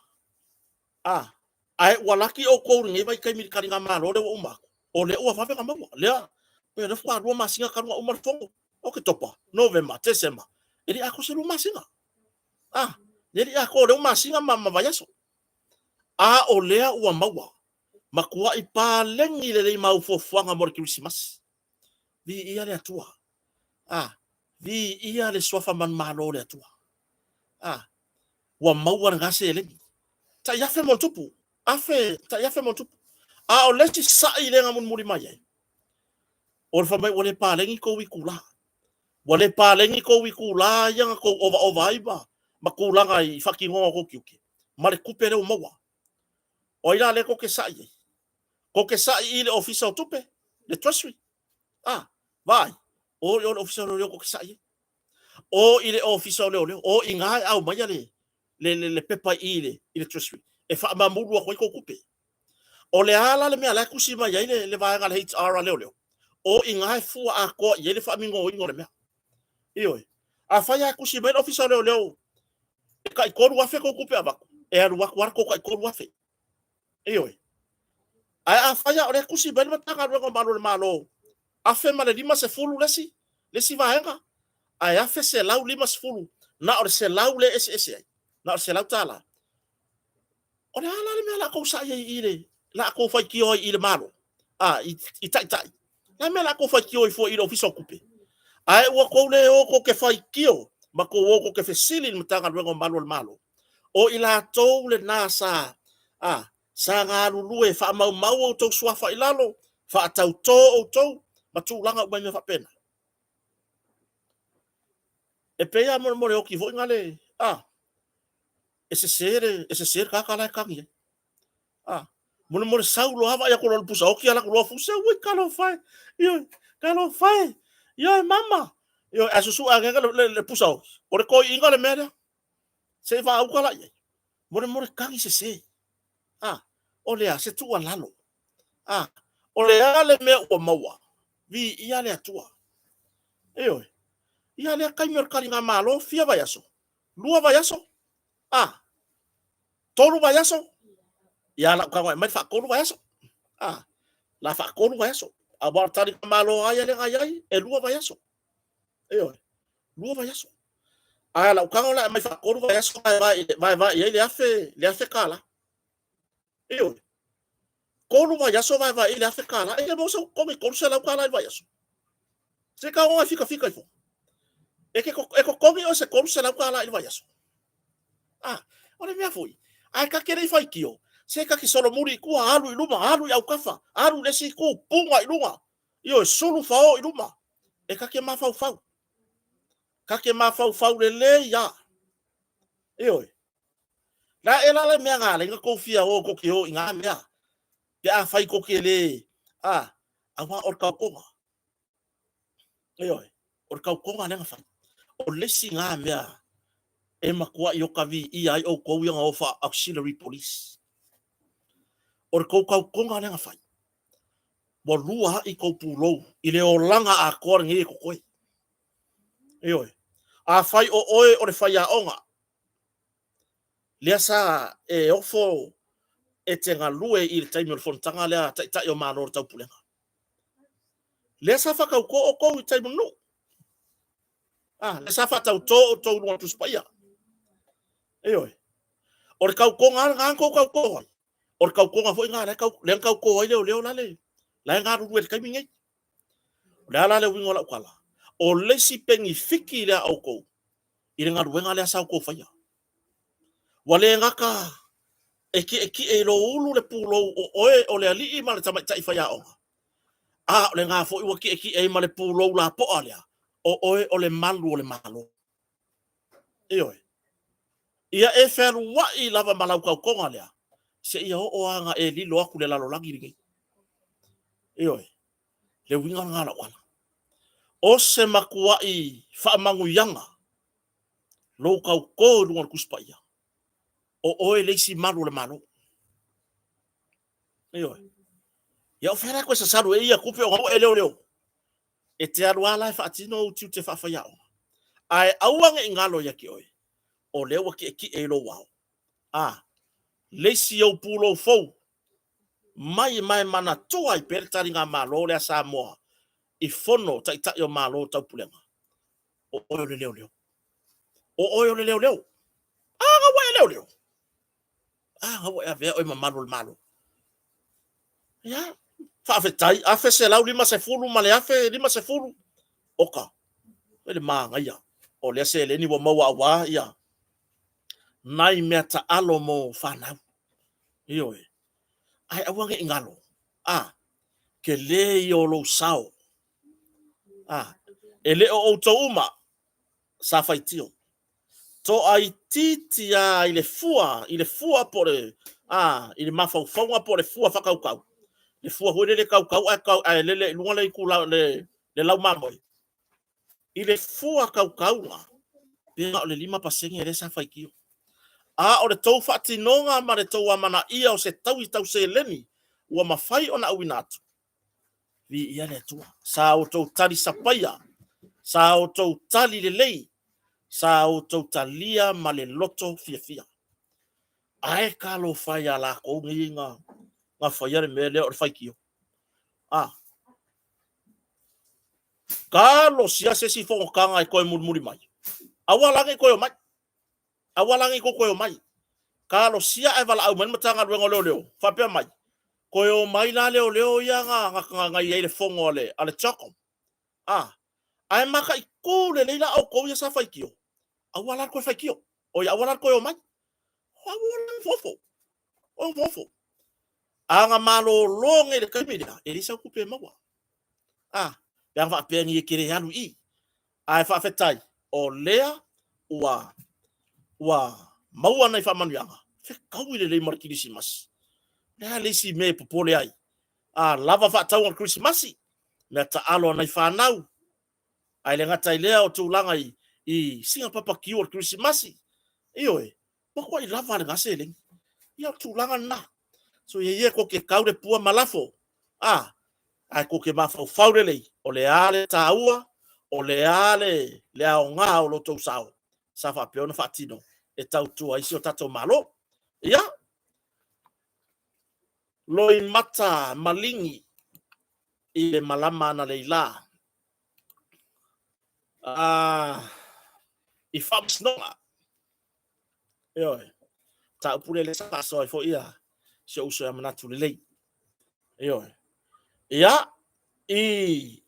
Speaker 1: ae ua laki outou i lenei vaitaimi i le taligamalo lea ua uma atu, o lea ua vave ona maua. Lea, pe o lea faatoa 2 masina talu ona uma le fono. Oketopa, Novema, Tesema, e le i atoa se 2 masina. E le i atoa, o lea ua masina ma vaiaso. A o lea ua maua, matuai paleni lelei mau fuafuaga mo le Kerisimasi. Viia le Atua. Viia le suafa manumalo o le Atua. Ua maua lena seleni. Tai afe ma ona tupu. Afe, tai afe ma ona tupu. A o le isi sai lea na mulimuli mai ai, o le fai mai ua le paleni tou itula. Ua le paleni tou itula ia na tou ovaova ai ma tulaga i faatinoga o tou tiute, ma le tupe lea ua maua. O ai la lea tou te sai ai? Tou te sai i le Ofisa o Tupe, le Treasury. Vaai, o i o le Ofisa o Leoleo tou te sai ai. O i le Ofisa o Leoleo, o i ina e aumaia le pepa i i le Treasury e faamamulu atu ai tou tupe. O le a la le mea la e tusi mai ai le vaega a le HR a Leoleo? O i ina e fua atoa i ai le faamigōina o le mea. Ioe. Afai lava e tusi mai le Ofisa o Leoleo e tai 3,000 tou tupe avatu, e alu atu lava le tou tai 3,000. Ioe. Ae afai lava o lea e tusi mai le Matagaluega o Malu o le Malo, 1,050 le isi vaega, ae 1,150, na o le 100 lea e eseese ai, na o le $100. O le a la le mea o le a tou sai ai i le la tou faitio ai i le Malo, i taitai? O le a le mea o le a tou faitio ai fua i le Ofisa o Tupe? Ae ua tou le o tou te faitio ma tou o tou te fesili i le Matagaluega o Malu o le Malo. O i latou lena sa galulue e faamaumau outou suafa i lalo, faatauto outou ma tulaga uma i mea faapena. E pei lava mo le oti foi na le, e sese le tagata la e tagi ai. Molemole sau loa vaai atu loa i le pusa oti alu atu loa fusi, ui talofa e, ioe, talofa e, ioe mama. Ioe, ae susue ane le pusa oti, o le toeaina le mea lea. Se i faauta la i ai. Molemole tagi sese. O le a? Se tuualalo. O le a le mea ua maua? Viia le Atua. Ioe. Ia lea taimi o le taligamalo, fia vaiaso? 2 vaiaso? A. 3 vaiaso? Ia lau tago e aumai le faatolu vaiaso. A. La faatolu vaiaso. Aua o le taligamalo lava ia lea na i ai, e 2 vaiaso. Ioe. 2 vaiaso. Ae lau tago la e aumai faatolu vaiaso vaevae i ai le $1,000. Ioe. 3 vaiaso vaevae i ai le $1,000. E te maua sau totogi $300 i le vaiaso. Se i tago e fikafika ifo. E totogi oe se $300 i le vaiaso. A, o le mea foi, ae ta te le i faitio, se ta te solomuli i tua, alu i luma, alu i autafa, alu i le isi itu, puga i luga, ioe, sulu fao i luma. E ta te mafaufau. Ta te mafaufau lelei lava. Ioe. La e la le mea na ala ai ona tou fia o tou te o i na mea, pe afai tou te le, a, aua o le tautoga. Ioe, o le tautoga lea na fai. O le isi na mea e matuai ota viia ai outou ia na o faa-auxiliary police. O le tou tautoga lea na fai, ua lua ai tou pulou i le olaga atoa lenei e totoe. Ioe. Afai o oe o le faiaoga, lea sa e ofo e te galue i le taimi o le fonotaga lea a Taitai o Malo o le Taupulega. Lea sa faatautō outou i tai ma nuu. Ah, lea sa faatautō outou i luga o le Tusi Paia. Ioe. O le tautoga lava lena na tou tautō ai. O le tautoga foi lena lea na tautō ai leoleo la le la e galulue i le taimi nei. O le a la le uiga o lau tala? O le isi penifiti lea a outou i le galuega lea sa outou faia. Ua le gata e tietie i lou ulu le pulou o oe o le alii ma le tamaitai faiaoga, a o lena foi ua tietie ai ma le pulou lapoa lea, o oe o le malu o le Malo. Ioe. Ia e fealuai lava ma lau tautoga lea, seia oo lava ina e lilo atu i le lalolagi lenei. Ioe. Le uiga lena o lau tala. O se matuai faamanuiaga lou tautō i luga o le Tusi Paia, o oe le isi malu o le Malo. Ioe. Ia o fea la e toe sasalu ai ia tupe ona ua e leoleo? E te alu lava la e faatino ou tiute faafaiaoga. Ae aua ne i galo ia te oe, o lea ua tietie i lou ao. A, le isi ou pulou fou, mai ma e manatua ai pea le taligamalo lea a Samoa i fono Taitai o Malo o Taupulega, o oe o le leoleo. O oe o le leoleo. A, na ua e leoleo. A, na ua e avea oe ma malu o le Malo. Ia, faafetai, $1,150 ma le $1,050. Oka, e le manaia. O lea seleni ua maua aua ia nai mea taalo mo fanau. Ioe. Ae aua ne i galo, a, tele ia o lou sao. A, e le o outou uma sa faitio. Toaitiiti lava i le fua, i le fua po o le, a, i le mafaufauga po o le fua faatautau. Le fua foi lele tautau ae, tau, ae lele i luga le itula, le, le laumamoe. I le fua tautauga, pe na o le 5% lea sa faitio. A o le tou faatinoga ma le tou amanaia o se taui tau seleni ua mafai ona auina atu, Viia le Atua. Sa outou tali sapaia, sa outou tali lelei, sa outou talia ma le loto fiafia. Ae talofa e ia lakou nei na, na faia le mea lea o le faitio. A. Talosia se isi fonotaga e toe mulimuli mai. Aua la ne i toe omai. Aua la ne i tou toe omai. Talosia ae valaau mai le Matagaluega o Leoleo, faapea mai, toe omai la leoleo ia na, na, na i ai le fono a le, a le CHOGM. A, ae mataitu lelei la outou ia sa faitio, aua la le toe faitio. Oi, aua la le toe omai. Aua la le nofonofo. O nofonofo. A na malolo nei i le taimi lea, e leai sau tupe e maua. A, pe ana faapea nei e te le alu i i. Ae faafetai, o lea ua, ua maua nai faamanuiaga, fetaui lelei ma le Kirisimasi. O le a le isi mea e popole ai? A lava faatauga o le Kirisimasi, mea taalo a nai fanau. Ae le gata i lea o tulaga i, i sina papakiu o le Kirisimasi. Ioe, matuai lava lena seleni. Ia o le tulaga lena. So ia ia tou te kau le pua ma lafo, a, ae tou te mafaufau lelei, o le a le taua O le a le, le aoga o lo outou sao sa faapea ona faatino e tautua ai si o tatou Malo. Ia, loimata maligi i le malama analeila i faamasinoga. Ioe, mataupu lea sa faasoa ai foi ia si ou uso ia Manatu Lelei. Ioe. Ia, i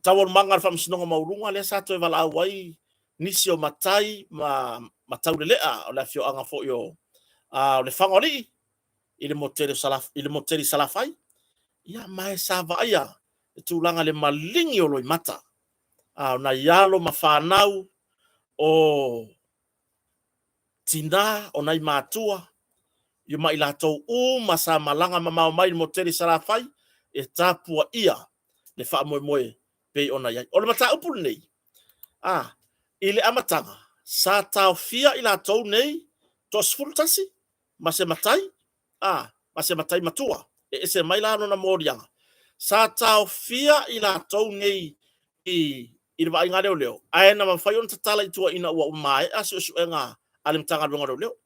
Speaker 1: taualumaga a le Faamasinoga Maualuga lea sa toe valaau ai nisi o matai ma Taulelea o le afioaga foi o Lefagoalii i le motu tele i Salafai, ia ma e sa vaaia le tulaga i le maligi o loimata o nai alo ma fanau o tina, o nai matua, ia ma i latou uma sa malaga mamao mai i le motu tele i Salafai e tapuaia le faamoemoe pei ona i ai. O le mataupu lenei, i le amataga sa taofia i latou nei toa-11 ma se matai, ma se matai matua, e ese mai la lona moliaga. Sa taofia i latou nei i le vaaiga a leoleo, ae na mafai ona tatala i tua ina ua maea suesuega a le Matagaluega o Leoleo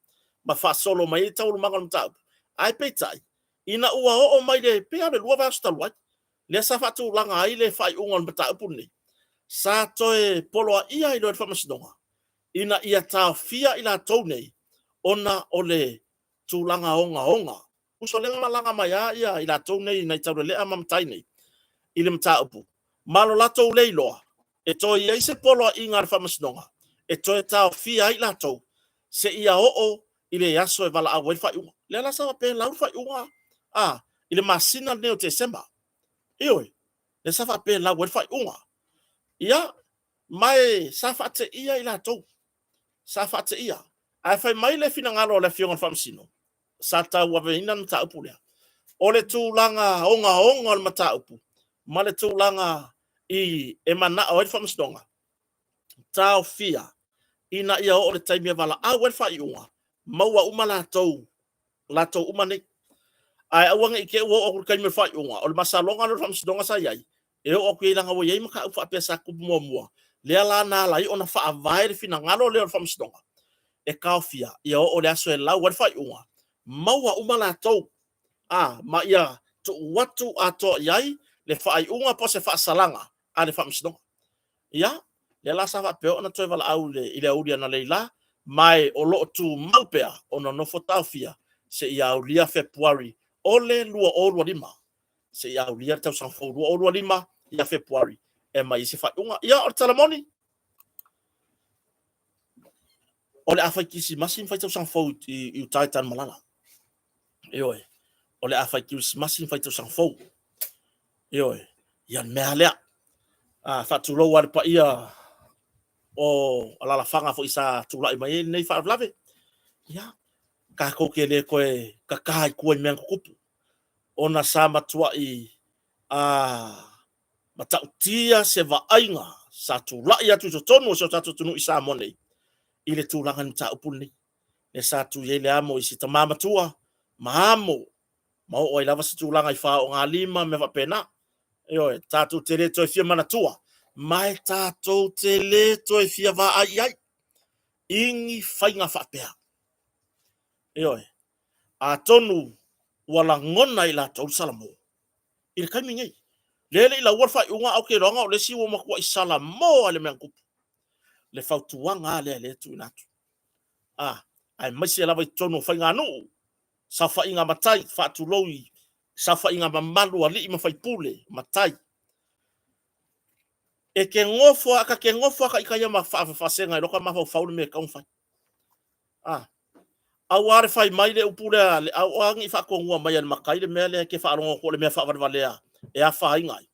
Speaker 1: ma faasolo mai ai taualumaga o le mataupu. Ae peitai, ina ua oo mai le pei lava o le 2 vaiaso talu ai, lea sa faatulaga ai le faaiuga o le mataupu lenei, sa toe poloaia ai loa e le Faamasinoga ina ia taofia i latou nei ona o le tulaga ogaoga. Tusa o lea na malaga mai lava i latou nei nai Taulelea ma matai nei i le mataupu, ma lo latou le iloa e toe i ai se poloaiga a le Faamasinoga e toe taofia ai latou seia oo i le aso e valaau ai le faaiuga. Lea la sa faapea e lau le faaiuga i le masina lenei o Tesema. Ioe, lea sa faapea e lau ai le faaiuga. Ia, ma e sa faateia i latou, sa faateia. Ae fai mai le finagalo o le Afioga i le Faamasino sa tauaveina le mataupu lea, o le tulaga ogaoga o le mataupu ma le tulaga e manao ai le Faamasinoga, taofia ina ia oo i le taimi e valaau ai le faaiuga, maua uma latou, latou uma nei. Ae aua ne i te i ua oo atu i le taimi o le faaiuga, o le masaloga lea o le Faamasinoga sa i ai, e oo atu i ai leaga ua i ai mataupu faapea sa tutupu muamua, lea la na ala ai ona faavae le finagalo lea o le Faamasinoga e taofia ia oo i le aso e lau ai le faaiuga, maua uma latou, ma ia tuu atu atoa i ai le faaiuga po o se faasalaga a le Faamasinoga. Ia, lea la sa faapea ona toe valaau i le aoauli analeila, ma o lo o tumau pea ona nofo taofia seia aulia Fepuari o le 2025, seia aulia le tausaga fou 2025 ia Fepuari e aumai ai se faaiuga. Ia, o le tala moni, o le a fai kerisimasi ma fai tausaga fou i uta i Tanumalala. Ioe, o le a fai kerisimasi ma fai tausaga fou. Ioe, ia le mea lava lea. Faatulou lava i le paia o alalafaga foi sa tulai mai ai lenei faalavelave. Ia, tatou te le toe tata i tua i mea na tutupu, ona sa matuai matautia se vaaiga sa tulai atu i totonu o si o tatou atunuu i Samoa nei i le tulaga i le mataupu lenei. Lea sa tui ai le amo i si tama matua ma amo ma oo ai lava se tulaga i faogalima ma mea faapena. Ioe, tatou te le toe fia manatua, ma e tatou te le toe fia vaai i ai i ni faiga faapea. Ioe, atonu ua lagona e i latou le salamo i le taimi nei. Lea e le i laua le faaiuga, ae ou te iloa o le isi ua matuai salamo lava i le mea na tupu. Le fautuaga lava lea lea e tuuina atu. Aemaise lava i totonu o faiganuu, saofaiga a matai, faatulou i saofaiga mamalu a alii ma faipule, matai. E te nofo lava, ta te nofo lava ita ia ma faavasega i lota mafaufau le mea e tatau ona fai. Aua le fai mai le upu lea, aua ne i faatonuina mai e le matai le mea lea e te faalogo atu o le mea faavalevalea e afaina ai,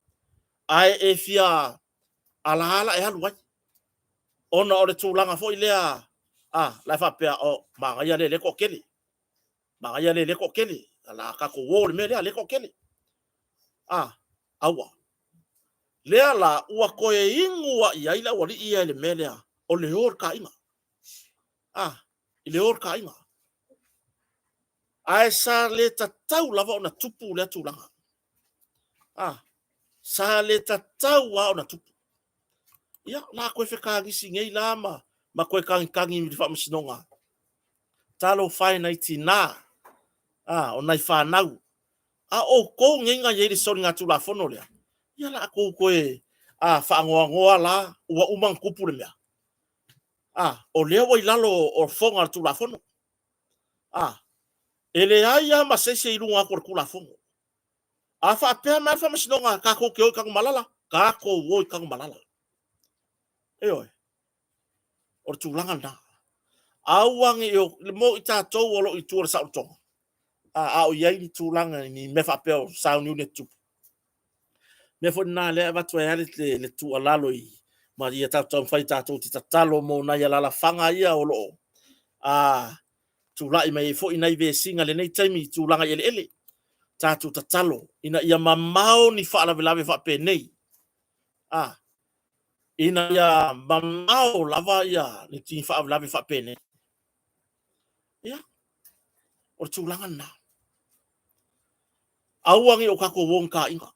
Speaker 1: ae e fia alaala e alu ai, ona o le tulaga foi lea, la e faapea, oh, manaia lea e toatele, manaia lea e toatele, o le a tatou o i le mea lea, lea e toatele. Aua. Lea la, ua toe inu lava i ai le aualii ia i le mea lea, o le o o le taaiga. I le o o le taaiga. Ae sa le tatau lava ona tupu lea tulaga. Sa le tatau lava ona tupu. Ia, la koe fekagisi nei la ma, ma koe kagikagi i le faamasinoga. Talofa e nai tinā, a, o nai fanau, a o outou nei na i ai le soligatulafono lea, ia la tou toe a, faanoanoa la ua uma ona tupu le mea. A, o lea ua i lalo o fofoga o le Tulafono. A, e leai lava ma se isi e i luga atu o le Tulafono. A faapea mai lava le Faamasinoga tatou te o i Tanumalala, tatou o i Tanumalala. Ioe. O le tulaga lena. Aua ne i o, mo i tatou o lo o i tua o le saolotoga, a, a o i ai ni tulaga, ni mea faapea o sauniuni e tutupu, mea foi lena lea e avatu ai lava le, le tuualalo i, ma ia tatou taumafai tatou te tatalo mo nai alaalafaga ia o lo o a, tulai mai ai foi nai vesiga i lenei taimi i tulaga i eleele. Tatou tatalo ina ia mamao ni faalavelave faapenei. A, ina ia mamao lava ia ni faalavelave faapenei. Ia, o le tulaga lena. Aua ne i o tatou o ni taaiga.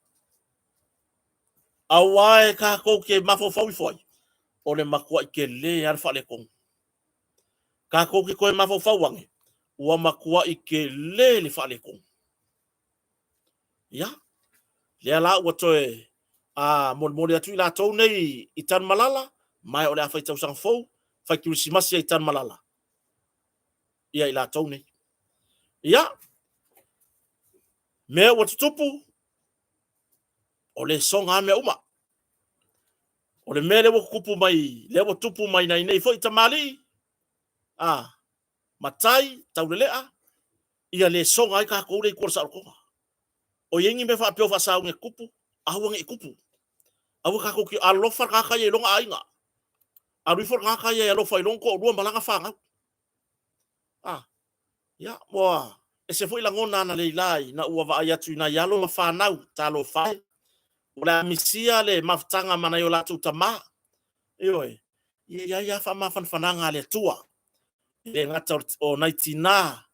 Speaker 1: Aua e tatou te mafaufau ifo ai, o le matuai tele lava le faaletonu. Tatou te toe mafaufau ane, ua matuai tele le faaletonu. Ia, lea la ua toe a molimoli atu i latou nei i Tanumalala, ma o le a fai tausaga fou, fai kerisimasi ai i Tanumalala, ia i latou nei. Ia, mea ua tutupu, o le soga lava mea uma. O le mea lea ua tutupu mai, lea ua tupu mai nai nei foi tamalii, a, matai, taulelea, ia le soga ai tatou lea i tua o le saolotoga. O i ai ni mea faapea o faasauni e tutupu, aua ne i tupu. Aua tatou te alofa le tagata ia i lona aiga. Alu ifo le tagata ia e alofa i lona toalua ma lana fanau. A, ia, ua ese foi lagona analeila ina ua vaai atu i nai alo ma fanau, talofa e, o le a misia le mafutaga ma nai o latou tama. Ioe, e i ai lava faamafanafanaga a le Atua. E le gata o nai tina,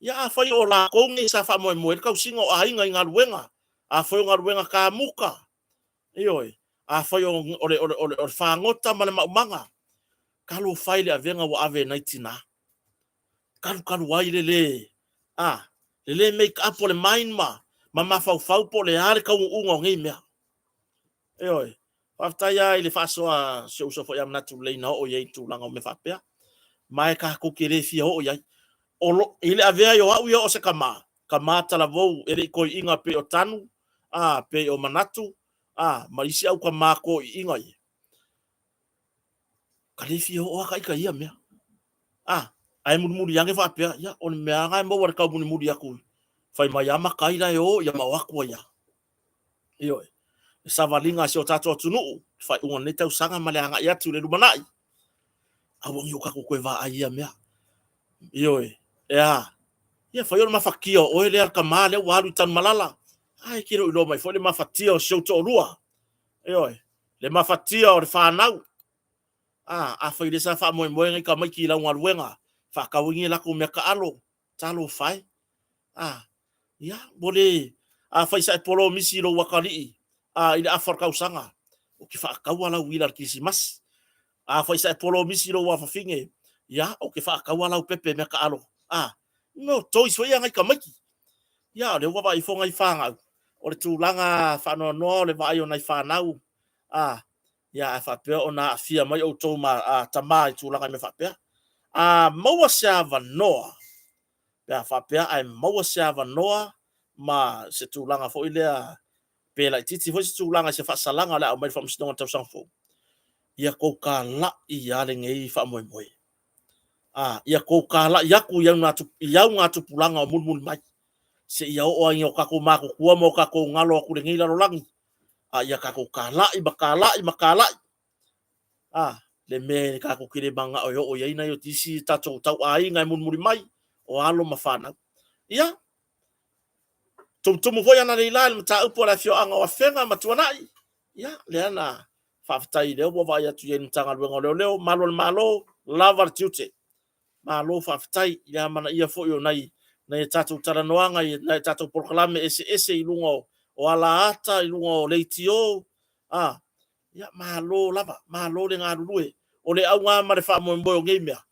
Speaker 1: ia afai o latou nei sa faamoemoe i ai le tausiga o aiga i galuega, afai o galuega kamuta, ioe, afai o le fagota ma le maumaga, talofa e i le avega ua ave e nai tina, talu talu ai le le, a, le le make up o le mind ma mafaufau po o le a le taunuuga o nei mea. Ioe. Faafetai lava i le faasoa a si ou uso foi ia Manatu Lelei na oo i ai i tulaga o mea faapea. Ma e tatou te le fia oo i ai. O lo, i le avea ai o au ia o se tama, tama talavou e le i toeaina pei o Tanu, a, pei o Manatu, a, ma isi au tama toeaiina ia. Ka le fia oo lava ita i ia mea. A, ae mulimuli ane faapea, ia, o le mea lava e maua i le taumulimuli atu, fai mai lava matai la e o, ia ma o atu ai lava. Ioe. Le savaliga a si o tatou atunuu, le faaiuga o lenei tausaga ma le agai atu i le lumanai, aua ne i o tatou toe vaai i ia mea. Ioe. E a? Ia fai o le mafatia o oe lea le tama lea ua alu i Tanumalala. A e te le o iloa mai foi le mafatia o si ou toalua. Ioe. Le mafatia o le fanau. A, afai lea sa faamoemoe nai tamaiti i lau galuega, faatau ai ni latou mea taalo, talofa e. A, ia, ua le, afai sa e polomisi i lou atalii a, i le afa o le tausaga, ou te faataua lau uila i le Kerisimasi. Afai sa e polomisi i lou afafine, ia, ou te faataua lau pepe mea taalo. A, no toys foi ia nai tamaiti. Ia, o lea ua vaai ifo nai fanau, o le tulaga faanoanoa o le vaai o nai fanau, a, ia, ae faapea ona aafia mai outou ma, a, tama i tulaga i mea faapea. A maua se avanoa, pe a faapea ae maua se avanoa ma se tulaga foi lea, pe laitiiti foi se tulaga i se faasalaga o le a aumai i le Faamasinoga i le tausaga fou, ia tou talai lava lenei faamoemoe. A, ia tou talai atu i augatupulaga o mulimuli mai, seia oo lava i o tatou matutua ma o tatou galo atu i lenei lalolagi, a ia tatou talai ma talai ma talai. A, le mea e tatou te le mananao e oo i ai nai o isi tatou tauaiga e mulimuli mai, o alo ma fanau. Ia, tumutumu foi analeila i le mataupu a le afioaga o Afega ma Tuanai. Ia, lea na faafetai lea ua vaai atu i ai i le Matagaluega o Leoleo, malu o le Malo, lava le tiute. Malo faafetai i le amanaia foi o nai nai a tatou talanoaga i nai a tatou polokalame eseese i luga o alaata, i luga o leitio, a. Ia, malo lava, malo le galulue. O le auga ma le faamoemoe o nei mea,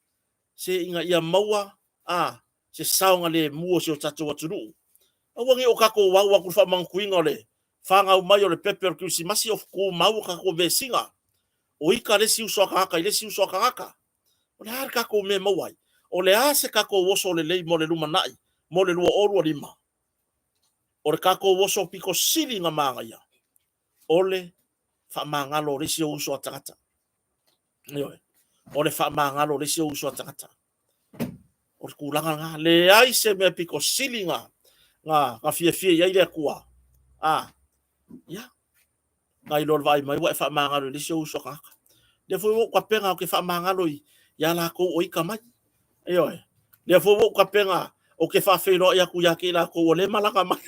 Speaker 1: se ina ia maua a se saogalemu o si o tatou atunuu. Aua ne i o tatou au atu i le faamanatuina o le fanau mai o le pepe o le Kerisimasi o tumau a tatou vesiga, o ita le isi uso a tagata i le isi uso a tagata. O le a le tatou mea e maua ai? O le a se tatou oso lelei mo le lumanai mo le 2025? O le tatou oso pito sili ona manaia, o le faamagalo o le isi ou uso a tagata. Ioe. O le faamagalo o le isi ou uso a tagata. O le tulaga lena. Leai se mea pito sili na fiafia i ai le Atua. A, ia, nai lo le vaai mai ua e faamagalo i le isi ou uso a tagata. Lea foi ua ou tapena ou te faamagalo ia latou o ita mai. Ioe. Lea foi ua ou tapena ou te faafeiloai atu ia te i latou o lea e malaga mai.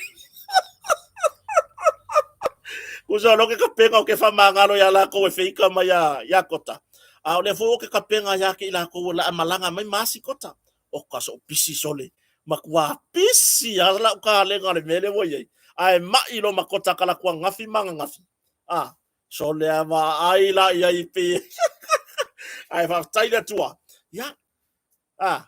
Speaker 1: Tusa o lea ou te tapena ou te faamagalo ia latou e feita mai ia Kota. A o lea foi ou te tapena ia te i latou o le a malaga mai ma asi Kota. Oka sou pisi sole. Matua pisi lava lau kalega o le mea lea ua i ai. Ae mai loa ma Kota tala atu ananafi ma ananafi. A, sole a vaai la i ai pe. Ae faafetai i le Atua. Ia, a,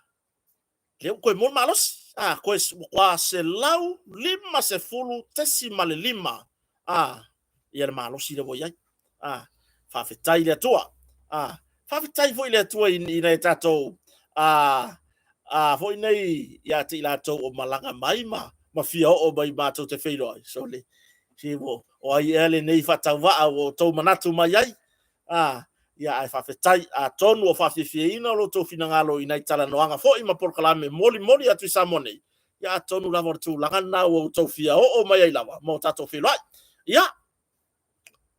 Speaker 1: lea ua toe maua le malosi. A, toe ua 150.5 a, ia le malosi lea ua i ai. A, faafetai i le Atua. A, faafetai foi i le Atua i nai tatou a, a foi nei ia te i latou o malaga mai ma fia oo mai matou te feiloai. Sole, se o ai ea lenei faatauvaa ua outou manatu mai ai? A, ia ae faafetai, atonu o faafiafiaina lo outou finagalo i nai talanoaga foi ma polokalame molimoli atu i Samoa nei, ia atonu lava o le tulaga lena ua outou fia oo mai ai lava ma o tatou feiloai. Ia,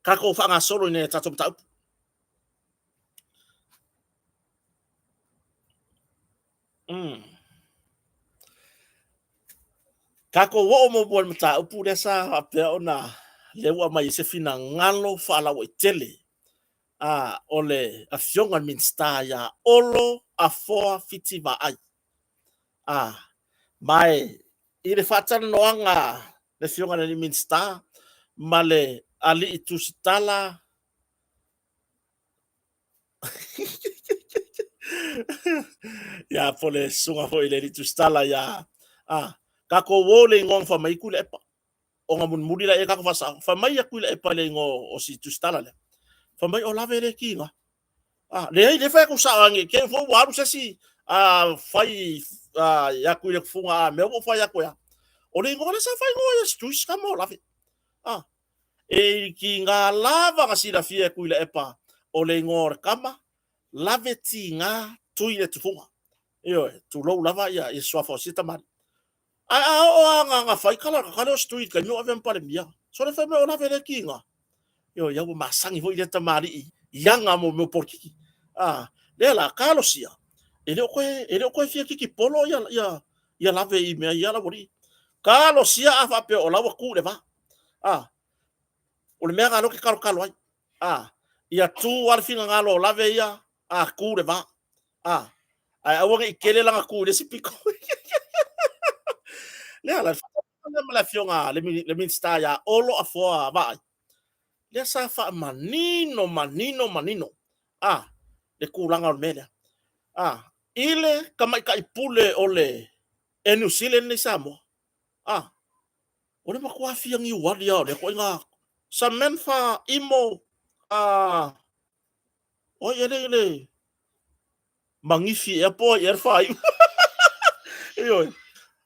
Speaker 1: tatou faagasolo i nai a tatou mataupu. Tatou oo muamua i le mataupu lea sa faapea ona lea ua aumai ai se finagalo faalauaitele a o le Afioga i le Minisita ia Olo Afoa Fiti Vaai. A ma i le faatalanoaga le Afioga i le Minisita ma le Alii Tusitala ia po le susuga foi i le alii tusitala ia a tatou o le igoa na fai mai Tuilaepa ona mulimuli lea tatou faasao fai mai ia Tuilaepa i le igoa o si tusitala lea fai mai o lave le kiga a leai le fai atu sao ane te i foi ua alu se isi a fai ia Tuiletufuga a mea ua fai atu ia o le igoa lea sa fai igoa ia si tusitala mo lave a E tiga lava na silafia e Tuilaepa o le igoa o le tama, lave tiga tui le tufuga. Ioe, tulou lava ia suafa o sia tamalii. Ae a oo lava na fai tala o le tui i le taimi o avea ma Palemia, sole fai mai o lave lea tiga. Ioe, ia ua masani foi lea tamalii i aga mo mea o polokiki. A, lea la, talosia, e le o toe fia kikipolo ia lave i mea ia laualii. Talosia a faapea o la ua tu i le va. A, o le mea lena o lea ou te talotalo ai. A, ia tu lava le finagalo o lave ia, a tu le va. A, ae aua ne i tele lana tu i le isi pito. Lea la, ma le afioga le Minisita ia Olo Afoa Vaai, lea sa faamanino, manino, manino, a, le tulaga o le mea lea. A, i le tamaitai pule o le Air New Zealand nei Samoa, a, O le matua fia niuali lava o lea ituaiga Samantha Imo a o ai ea le Manifi ea po o ai ea le faaiu. Ioe.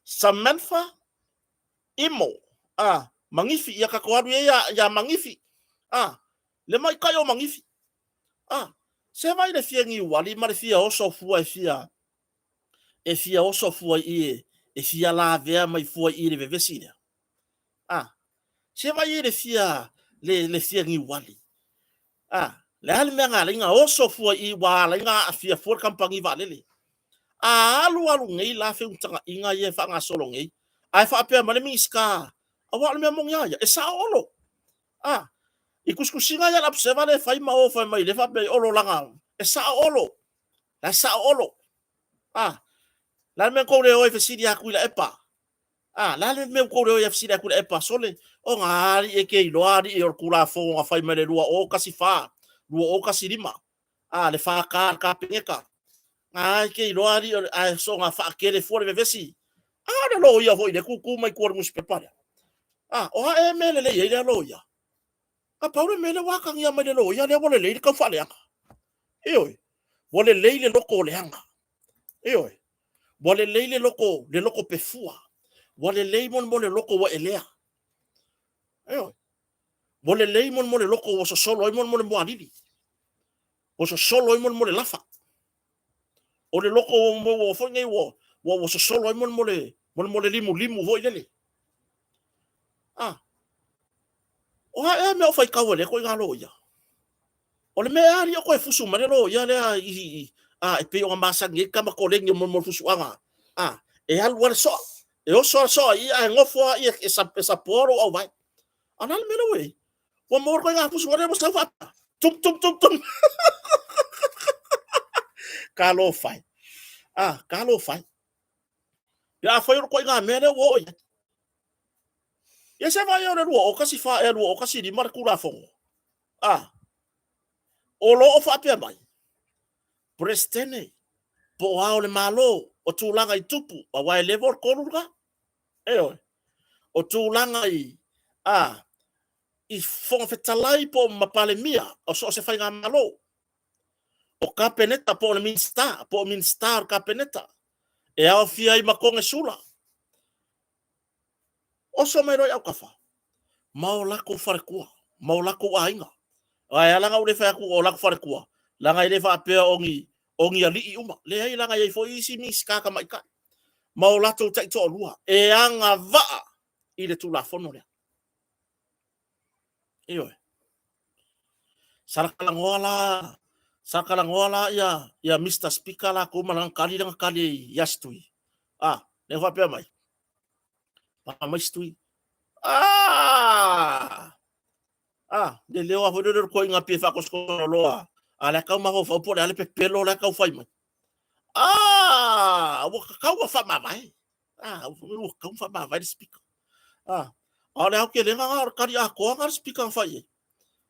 Speaker 1: Samantha Imo a Manifi ia tatou alu ia ia Manifi a le maitai o Manifi a se vai le fia niuali ma le fia oso fua e fia e fia oso fua i i e fia lavea mai fua i i le vevesi lea. A, se vai e le fia, le fia niuali. A, le a le mea na ala ai na oso fua i i ua ala ai na aafia fua le kamupani vaalele. A alu alu nei la feutagaiga ia e faagasolo nei, ae faapea mai le Minisita, aua o le mea moni lava ia, e sao Olo. A, i tusitusiga ia a le Observer lea e fai ma o fai mai lea faapea i Olo leaga e sao Olo. La e sao Olo. A, le a le mea na tou le o ai e fesili ia Tuilaepa? A, le a le mea ua tou le o ai e fesili atu i le epa, sole, o na alii e te iloa alii o le Tulafono na fai mai le 2014, 2015, a, le FK a le Kapeneta, na e te iloa alii o le, ae soona faatele fua le vevesi. A o le loia foi lea e tutu mai tua o le nusipepa lea. A, o a ea mea e lelei ai lea loia? Na pau le mea lea ua atagia mai le loia lea ua lelei le taufaaleaga. Ioe, ua lelei le loto leaga. Ioe, ua lelei le loto, le loto pefua. Ua lelei mo le loto ua elea. Ioe, ua lelei mo le loto ua sosolo ai mo le mualili. Ua sosolo ai mo le lafa. O le loto ua foi nei ua sosolo ai mo le limulimu foi lele. Ah, o a ea mea o faitau e lea ituaiga loia? O le mea ea alii o toe fusu mai le loia lea i, a, e pei ona masani ai tama koleni o mo le fusuaga, a, e alu lava le soa, e oso lava le soa i i ae nofo lava i e sapoa lou auvae. A o le a le mea lea ua i ai? Ua maua le ituaiga fusu lea ua sau faapea, tum tum tum tum. Talofa e. A, talofa e. Ia afai o le ituaiga mea lea ua oo i ai. Ia se vaai o le 2014 ea 2015 le Tulafono. A, o lo o faapea mai, Peresetene, po o Ao o le Malo, o tulaga i tupu, aua e level 3 lena. Ioe. O tulaga i, a, i Fofoga Fetalai po o ma Palemia o so o se faigamalo. O Kapeneta po o le Minisita, po o Minisita o le Kapeneta, e aofia ai ma Konesula. Oso mai loa i autafa ma o latou faletua, ma o latou aiga. Ae ala ona ou le fai atu o latou faletua, leaga e le faapea o ni, o ni alii uma. Leai, leaga e i ai foi isi Minisita tamaitai ma o latou taitoalua e agavaa i le Tulafono lea. Ioe. Sa talanoa la, sa talanoa la ia, ia Mister Speaker latou ma lana tali lea na tali ai ia Setui. Ah, lea faapea mai. Pā mai Setui. Ah! Ah, le leo a foi le leo koinga pie whakoskono loa. A le kau mafaufau po le ale pepelo le kau whai mai. Ah, ua kau ua whamavae. Ah, ua kau whamavae le speaker. Ah, a le au ke lenga nga o le kari a koa nga le speaker nga whai ai.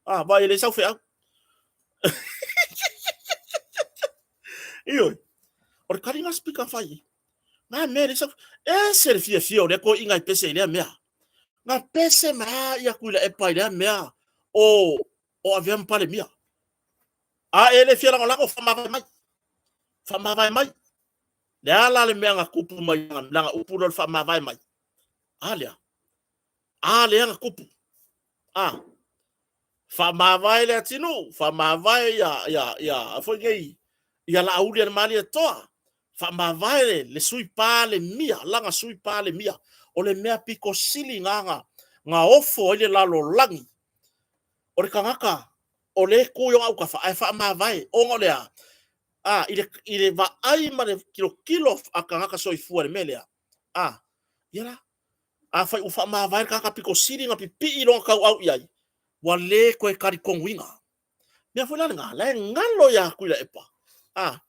Speaker 1: Ah, vai e le sau wheau. Ioi, o le kari nga speaker whai ai. Ngā mea le sau, ese le fiafia o lea koiʻiga i pese i lea mea. Ngā pese mai a ia Tuilaepa i lea mea o, o avea ma Palemia. A e le fia lagolago, faamavae mai. Faamavae mai. Le a la le mea na tupu mai lana upu lea o le faamavae mai? A lea. A lea na tupu. A. Faamavae le atinuu, faamavae ia, ia, ia, foi nei, ia Laauli a le Malietoa, faamavae le, le Sui Palemia, lana Sui Palemia, o le mea pito sili na, na, na ofo ai le lalolagi, o le tagata o lea e tu i ona autafa ae faamavae, ona o le a? A, i le, i le vaai ma le tilotilo a tagata soifua i le mea lea, a, ia la, afai ua faamavae le tagata pito sili na pipii lona tauau i ai, ua le toe talitonuina. Mea foi la lena, la e galo ia Tuilaepa, a,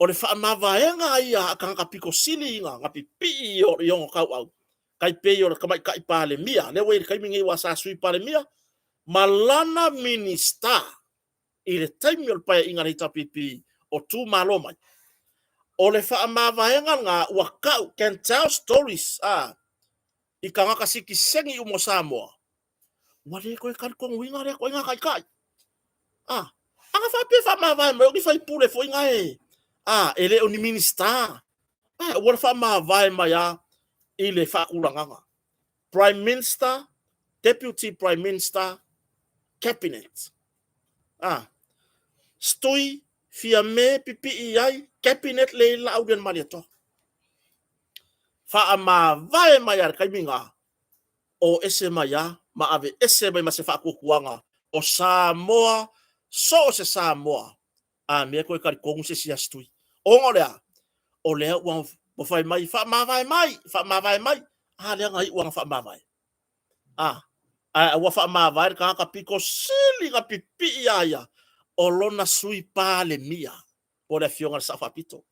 Speaker 1: o le faamavaega ia a tagata pito sili na pipii i ona tauau, tai pei o le tamaitai Palemia, lea ua i ai i le taimi nei aua sa Sui Palemia, ma lana Minisita i le taimi o le paeaiga a le HRPP o tu malo mai. O le faamavaega lena ua tau, can tell stories, a, i tagata sitiseni uma o Samoa, ua le toe talitonuina lea ituaiga taitai. A, ana faapea e faamavae mai o ni faipule foi na e, a, e le o ni Minisita, a, ua faamavae mai a i le faatulagaga. Prime Minister, Deputy Prime Minister, Cabinet. A, stui, Fiame, pipii ai, Cabinet le i Laaulialemalietoa. Faamavae mai a le taimi na, o ese mai a ma ave ese mai ma se faatuatuaga o Samoa, so o se Samoa, a mea toe talitonu se isi Astui. Ona o le a? O lea ua fai mai, faamavae mai, faamavae mai. A lea na iu ana faamavae. A, ae ua faamavae le tagata pito sili na pipii ia ia o lona Sui Palemia, po o le Afioga i le Sao Faapito.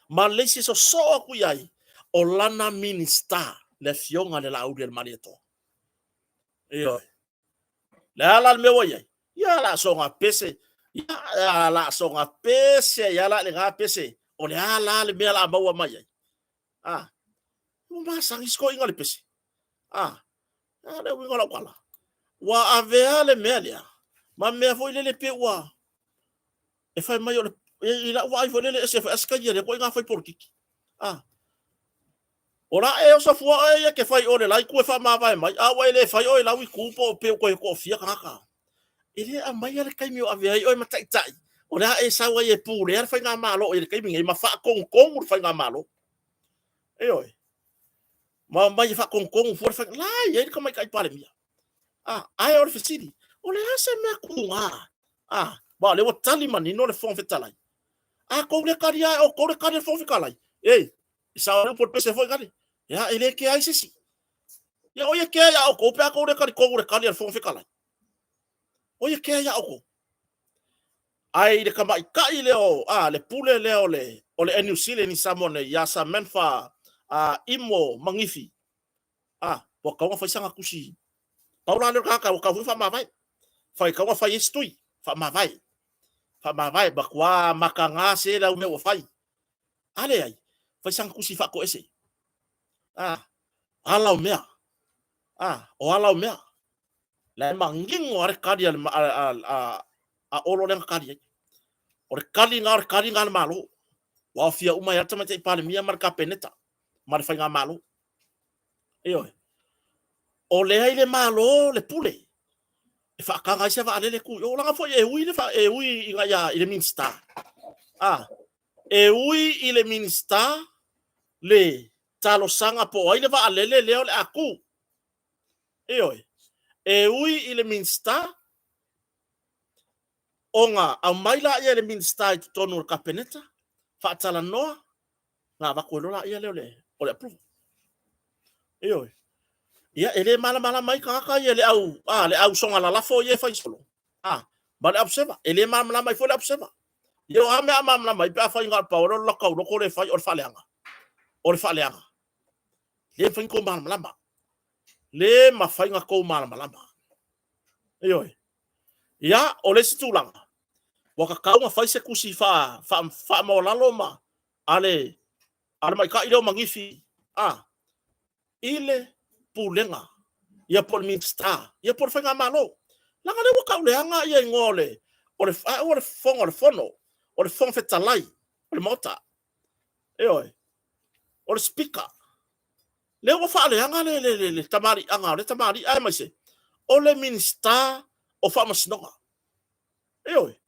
Speaker 1: Ma le isi sosoo atu i ai, o lana Minisita. Le afioga i le Laauli a le Malietoa. Ioe. Le a la le mea ua i ai? Ia la soga pese, ia la soga pese, ia la le gā pese. O le a la le mea la maua mai ai? A, ua masani si toeaina le pese. A, a le uiga o lau tala. Ua avea le mea lea, ma mea foi lele pei ua, e fai mai o le, i lau vaai foi lele, ese foi lava se taia lea ituaiga fai polokiki. A, o la e oso fua oe ia ke fai o le la itu e faamavae mai, a ua e le fai oe i lau itu po o pe ua toe toafia tagata. E le aumaia le taimi o avea ai oe ma taitai, o le a e sau ai e pulea le faigamalo i le taimi nei ma faatonutonu le faigamalo. Ioe. Ma omai e faatonutonu fua le faiga. La e i ai le tamaitai Palemia. A, ae o le fesili, o le a se mea tuga? A, aua o lea ua tali manino le Fofoga Fetalai. A tou le talia e outou le tali a le Fofoga Fetalai, ei, e sao le upu o le pese foi nale. Ia, e le kea ai se isi. Ia, o ai e kea ia outou pe a tou le talitonu i le tali a le Fofoga Fetalai? O ai e kea ia outou? Ae i le tamaitai lea o, a, le pule lea o le, o le Air New Zealand i Samoa nei, ia Samantha a, Imo Manifi, a, ua tatau ona fai sana tusi. Pau la lea o le tagata ua tatau foi ona faamavae. Fai, tatau ona fai ai se tui, faamavae. Faamavae, matua mataga se le au mea ua fai. A leai, fai sana tusi faatoese. A, ala o mea. A, o ala o mea. La e manino lava le tali a, a, a, a Olo lea na tali ai. O le tali na, o le tali na a le Malo. Ua aofia uma ai lava le Tamaitai Palemia ma le Kapeneta ma le Faigamalo. Ioe. O lea i le Malo le pule e faataga ai se vaalele tu i o. Leaga foi e ui le, e ui ina ia, i le Minisita. A, e ui i le Minisita le talosaga po o ai le vaalele lea o le a tu. Ioe. E ui i le Minisita ona aumai laia e le Minisita i totonu o le Kapeneta, faatalanoa, ona avatu ai loa laia lea o le approval. Ioe. Ia, e le malamalama ai tagata ia le au, a, le au soga lalafo ia e fai solo, a, ma le aupseva. E le malamalama ai foi le aupseva. Ia, o a mea a malamalama ai pe afai na o le pau o le latou loto lea e fai o le faaleaga. O le faaleaga. Le mafai ona tou malamalama. Le mafai ona tou malamalama. Ioe. Ia, o le isi tulaga, ua tatau ona fai se tusi faamaualalo ma a le maitai lea o Manifi, a, i le Pulega, ia po o le Minisita, ia po o le Faigamalo. Leaga o lea ua tau leaga ia igoa o le, o le, a, o le Fofoga o le Fono, o le Fofoga Fetalai o le Maota. Ioe. O le Speaker. Lea ua faaleaga le, le, le, le tamaliiaga o le tamalii, aemaise o le Minisita o Faamasinoga. Ioe.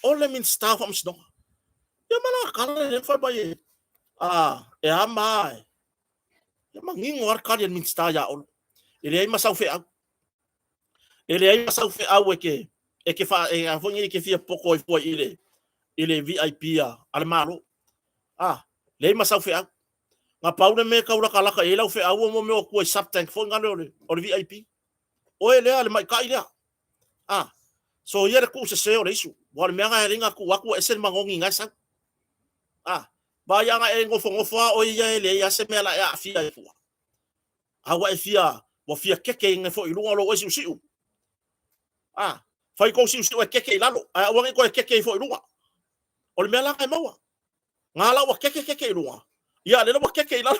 Speaker 1: O le Minisita o Faamasinoga. Ia ma la tala lea fai mai e, a, e a ma e. Ia manino lava le tali a le Minisita ia Olo. E leai ma sau feau. E leai ma sau feau e ke, e ke fa, e a foi nei ke fia poto ai fua i le, i le VIP a, a le Malo. A, leai ma sau feau. Na pau le mea e tau latalata i ai lau feau o mo mea o tua i sub tank foi nale o le, o le VIP. Oe lea, le maitai lea. A, so ia le tuusese o le isu. Ua o le mea na e alai na tuu atu ua ese le manogi na e sau. A, vaai ana e nofonofo a oe ia e leai a se mea la e aafia ai fua. A ua e fia, ua fia keke ina foi i luga o lou oe siusiu. A, fai kou siusiu e keke i lalo, ae aua ne i toe keke ifo i luga. O le mea la na e maua. Ngā la ua keke keke i luga. Ia, lele ua keke i lalo.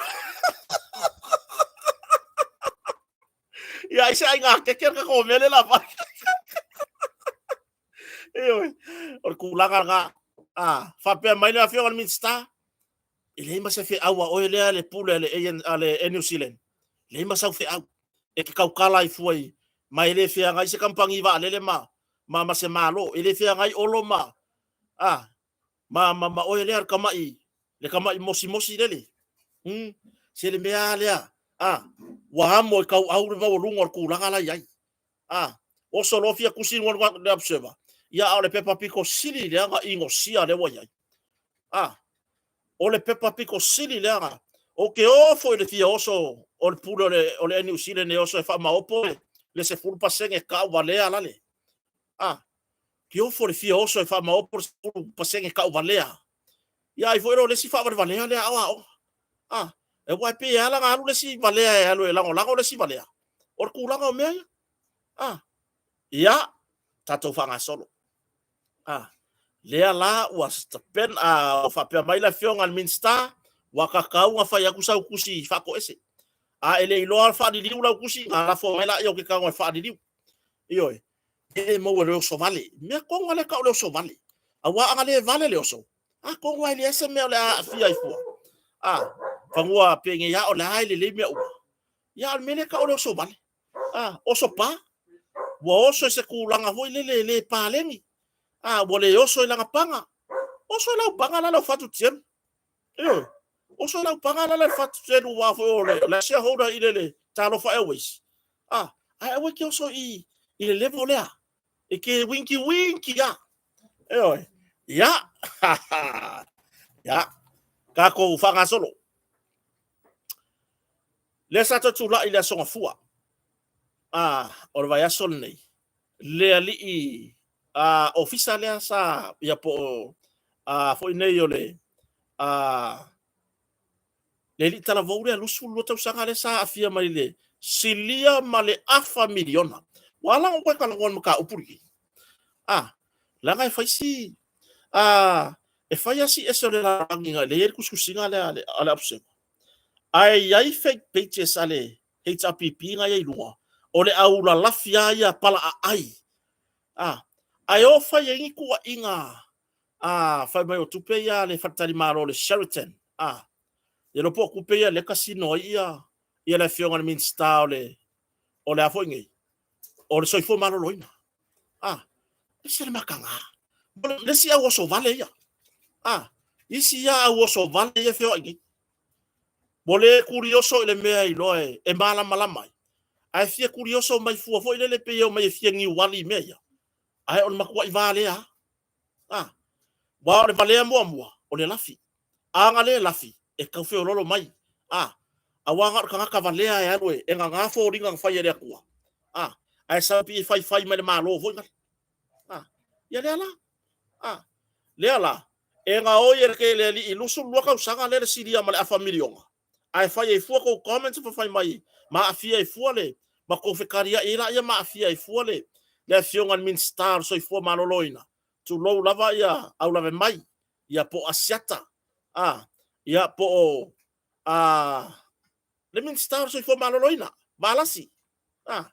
Speaker 1: Ia, ai se ai ngā keke ka ko mele la vai. Ioe, o le tulaga lena. A, faapea mai le afioga i le Minisita, e leai ma se feau a oe lea le pule a le, a le Air New Zealand. Leai ma sau feau. E te tautala ai fua i, ma e le feagai se kamupani vaalele ma, ma, ma se Malo. E le feagai Olo ma, a, ma, ma, ma oe lea le tama'i, le tama'i mosimosi lele. Se le mea lava lea, a, ua amo i tauau le maualuga o le tulaga la i ai. A, oso loa fia tusi luga le observer, ia a o le pepa pito sili lea na inosia lea ua i ai. A, o le pepa pito sili lea na, ou te o foi i le fia oso o le pule o le, o le Air New Zealand e oso e faamaopo le 10% tauvalea lale. A, te ofo le fia oso e faamaopo le 10% tauvalea. Ia ai foi lo le isi faavalevalea lea ao aoga. A, Aua e pei e ala ona alu le isi valea e alu e lagolago le isi valea. O le tulaga o mea ia. A, ia, tatou faagasolo. A, lea la ua tapen, a, ua faapea mai le Afioga i le Minisita, ua tatau ona fai atu sau tusi faatoese. A e le iloa faaliliu lau tusi, ona lafo mai lea ou te tago e faaliliu. Ioe, e le maua e le oso vale. O le mea tonu lava lea e tau o le oso vale. Aua ana le vale le oso, atonu lava e leai se mea o le a aafia ai fua. A, semeamanu penei lava o la e lelei mea uma. Ia a o le mea lea e tau o le oso vale. A, oso pa. Ua oso i se tulaga foi lele e le paleni. A, ua le oso i lana paga. Oso i lau paga la e i lau fatu Tielu. Ioe, oso i lau paga la e i le fatu Tielu aua foi o le a shareholder i le Talofa Airways. A, ae aua e te oso i le level lea. E te winki winki lava. Ioe. Ia. Ia. Tatou faagasolo. Lea sa toe tulai i le Aso Gafua a, o le vaiaso lenei, le alii a, ofisa lea sa, ia po o a, foi nei o le a, le alii talavou lea 22 tausaga lea sa aafia mai le silia ma le afa miliona. Ua ala ona ou toe talanoa i le mataupu lenei. A, leaga e fai si a, e fai lava si ese o le lalolagi lea e i ai le tusitusiga lea a le Observer. Ae i ai fake pages a le HRPP na i ai i luga, o le au lalafi lava ia palaaai. A, ae o fai ai ni tuuaiga a fai mai o tupe ia a le faletalimalo o le Sheraton. A, e iloa po o tupe ia lea e kasino ai ia ia le afioga i le Minisita o le o le a foi nei, o le soifua maloloina. A, ese le mataga. Le isi au oso vale ia. A, isi ia au oso vale ia feoai nei. Ua le kulioso i le mea e iloa e malamalama ai, ae fia kulioso mai fua foi lele pei e omai e fia niuali i mea ia, ae o le matuai valea lava. A, aua o le valea muamua, o le lafi. A na le lafi, e tau feololo mai. A, aua na o le tagata valea e alu e gaga foliga na fai e le Atua. A, ae sau pei e faifai mai le Malo foi lale. A, ia lea la. A, lea la, e gaoi e le, le alii 22 tausaga lea le silia ma le afa miliona, ae fai ai fua tou comments ma fai mai ma aafia ai fua le, ma tou fetaliai ai laia ma aafia ai fua le, le afioga i le Minisita o le Soifua Maloloina, tulou lava ia aulave mai, ia po o Asiata, a, ia po o a, le Minisita o le Soifua Maloloina, Valasi, a,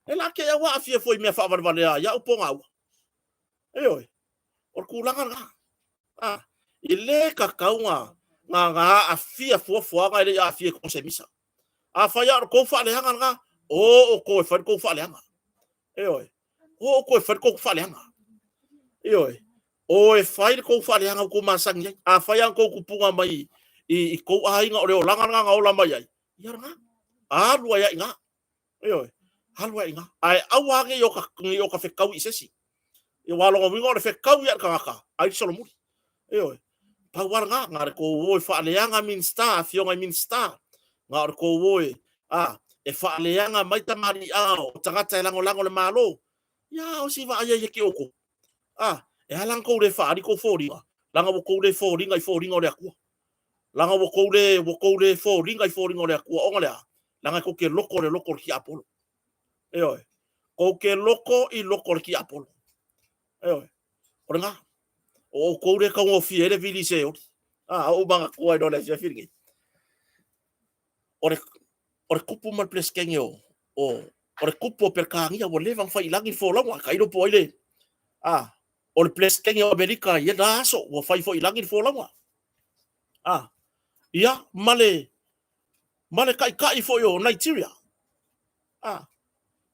Speaker 1: e la te au aafia foi i mea faavalevalea ia au pogaua. Ioe, o le tulaga lena. A, e le tatau na, na, na aafia fuafuaga e le i aafia i kosemisa. Afai lava o le tou faaleaga lena, o outou e fai le tou faaleaga. Ioe, o outou e fai le tou faaleaga. Ioe, o e fai le tou faaleaga ua tou masani ai. Afai lava na tou tupuga mai i, i tou aiga o le olaga lena na ola mai ai, ia lena, alu ai lava i ina. Ioe, alu ai i ina. Ae aua ne i o ne i o ta fetau i se isi. Aua o lona uiga o le fetau ia i le tagata, ai le solomuli. Ioe, pau lava lena, na o le tou o e faaleaga Minisita, afioga i Minisita, na o le tou o e, a, e faaleaga mai tamaliiaga o tagata e lagolago i le Malo. Ia, o se vaai ai ia te outou. A, e ala ona tou le faaali tou foliga, leaga ua tou le foliga i foliga o le Atua. Leaga ua tou le, ua tou le foliga i foliga o le Atua, ona o le a? Leaga tou te loto i le loto o le tiapolo. Ioe. Tou te loto i loto o le tiapolo. Ioe. O lena. O outou lea e taugofie ai le vili i Seoli. A, ou manatua ai loa le afiafi lenei. O le, o le kupu ma le Peresetene o, o, o le kupu o Peretania ua leva ona fai i lagi le folauga, tailo po o ai le, a, o le Peresetene o Amerika i lena aso, ua fai foi i lagi le folauga. A, ia, ma le, ma le taitai foi o Nigeria. A,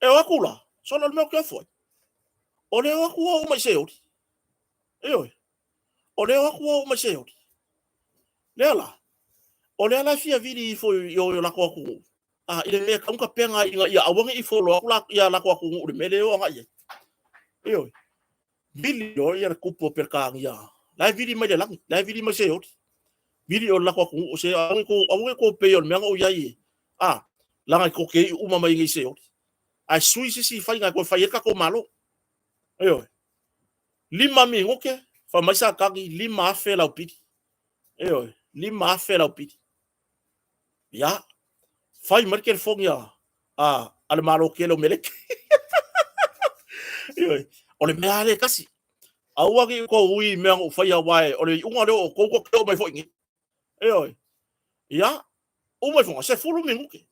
Speaker 1: e o atu la, solo o le mea ou te ofo ai. O le o atu o uma i Seoli. Ioe, o le o atu o uma i Seoli. Lea la, o lea la e fia vili ifo i o i o latou atunuu, a, i le mea e tatau ona tapena ai ina ia aua ne i follow atu la, ia latou atunuu i le mea lea e o agai i ai. Ioe, vili loa ia le kupu o Peretania, la e vili mai le lagi, la e vili mai Seoli. Vili o le latou atunuu, se aua ne i tou pei o le mea na ou i ai e, a, leaga e tou te iu uma mai nei i Seoli. Ae sui se isi faiga e toe fai ai le tatou Malo. Ioe. 5 minute, fai mai Satani, 5,000 lau pili. Ioe, 5,000 lau pili. Ia, fai mai le telefoni a, a, a le Malo tele o Meleki. Ioe, o le mea lava lea e tasi. Aua ne i outou ui i mea na ou faia aua o le iuga lea o outou tou te oo mai foi i inei. Ioe. Ia, uma ifoga, 10 minute.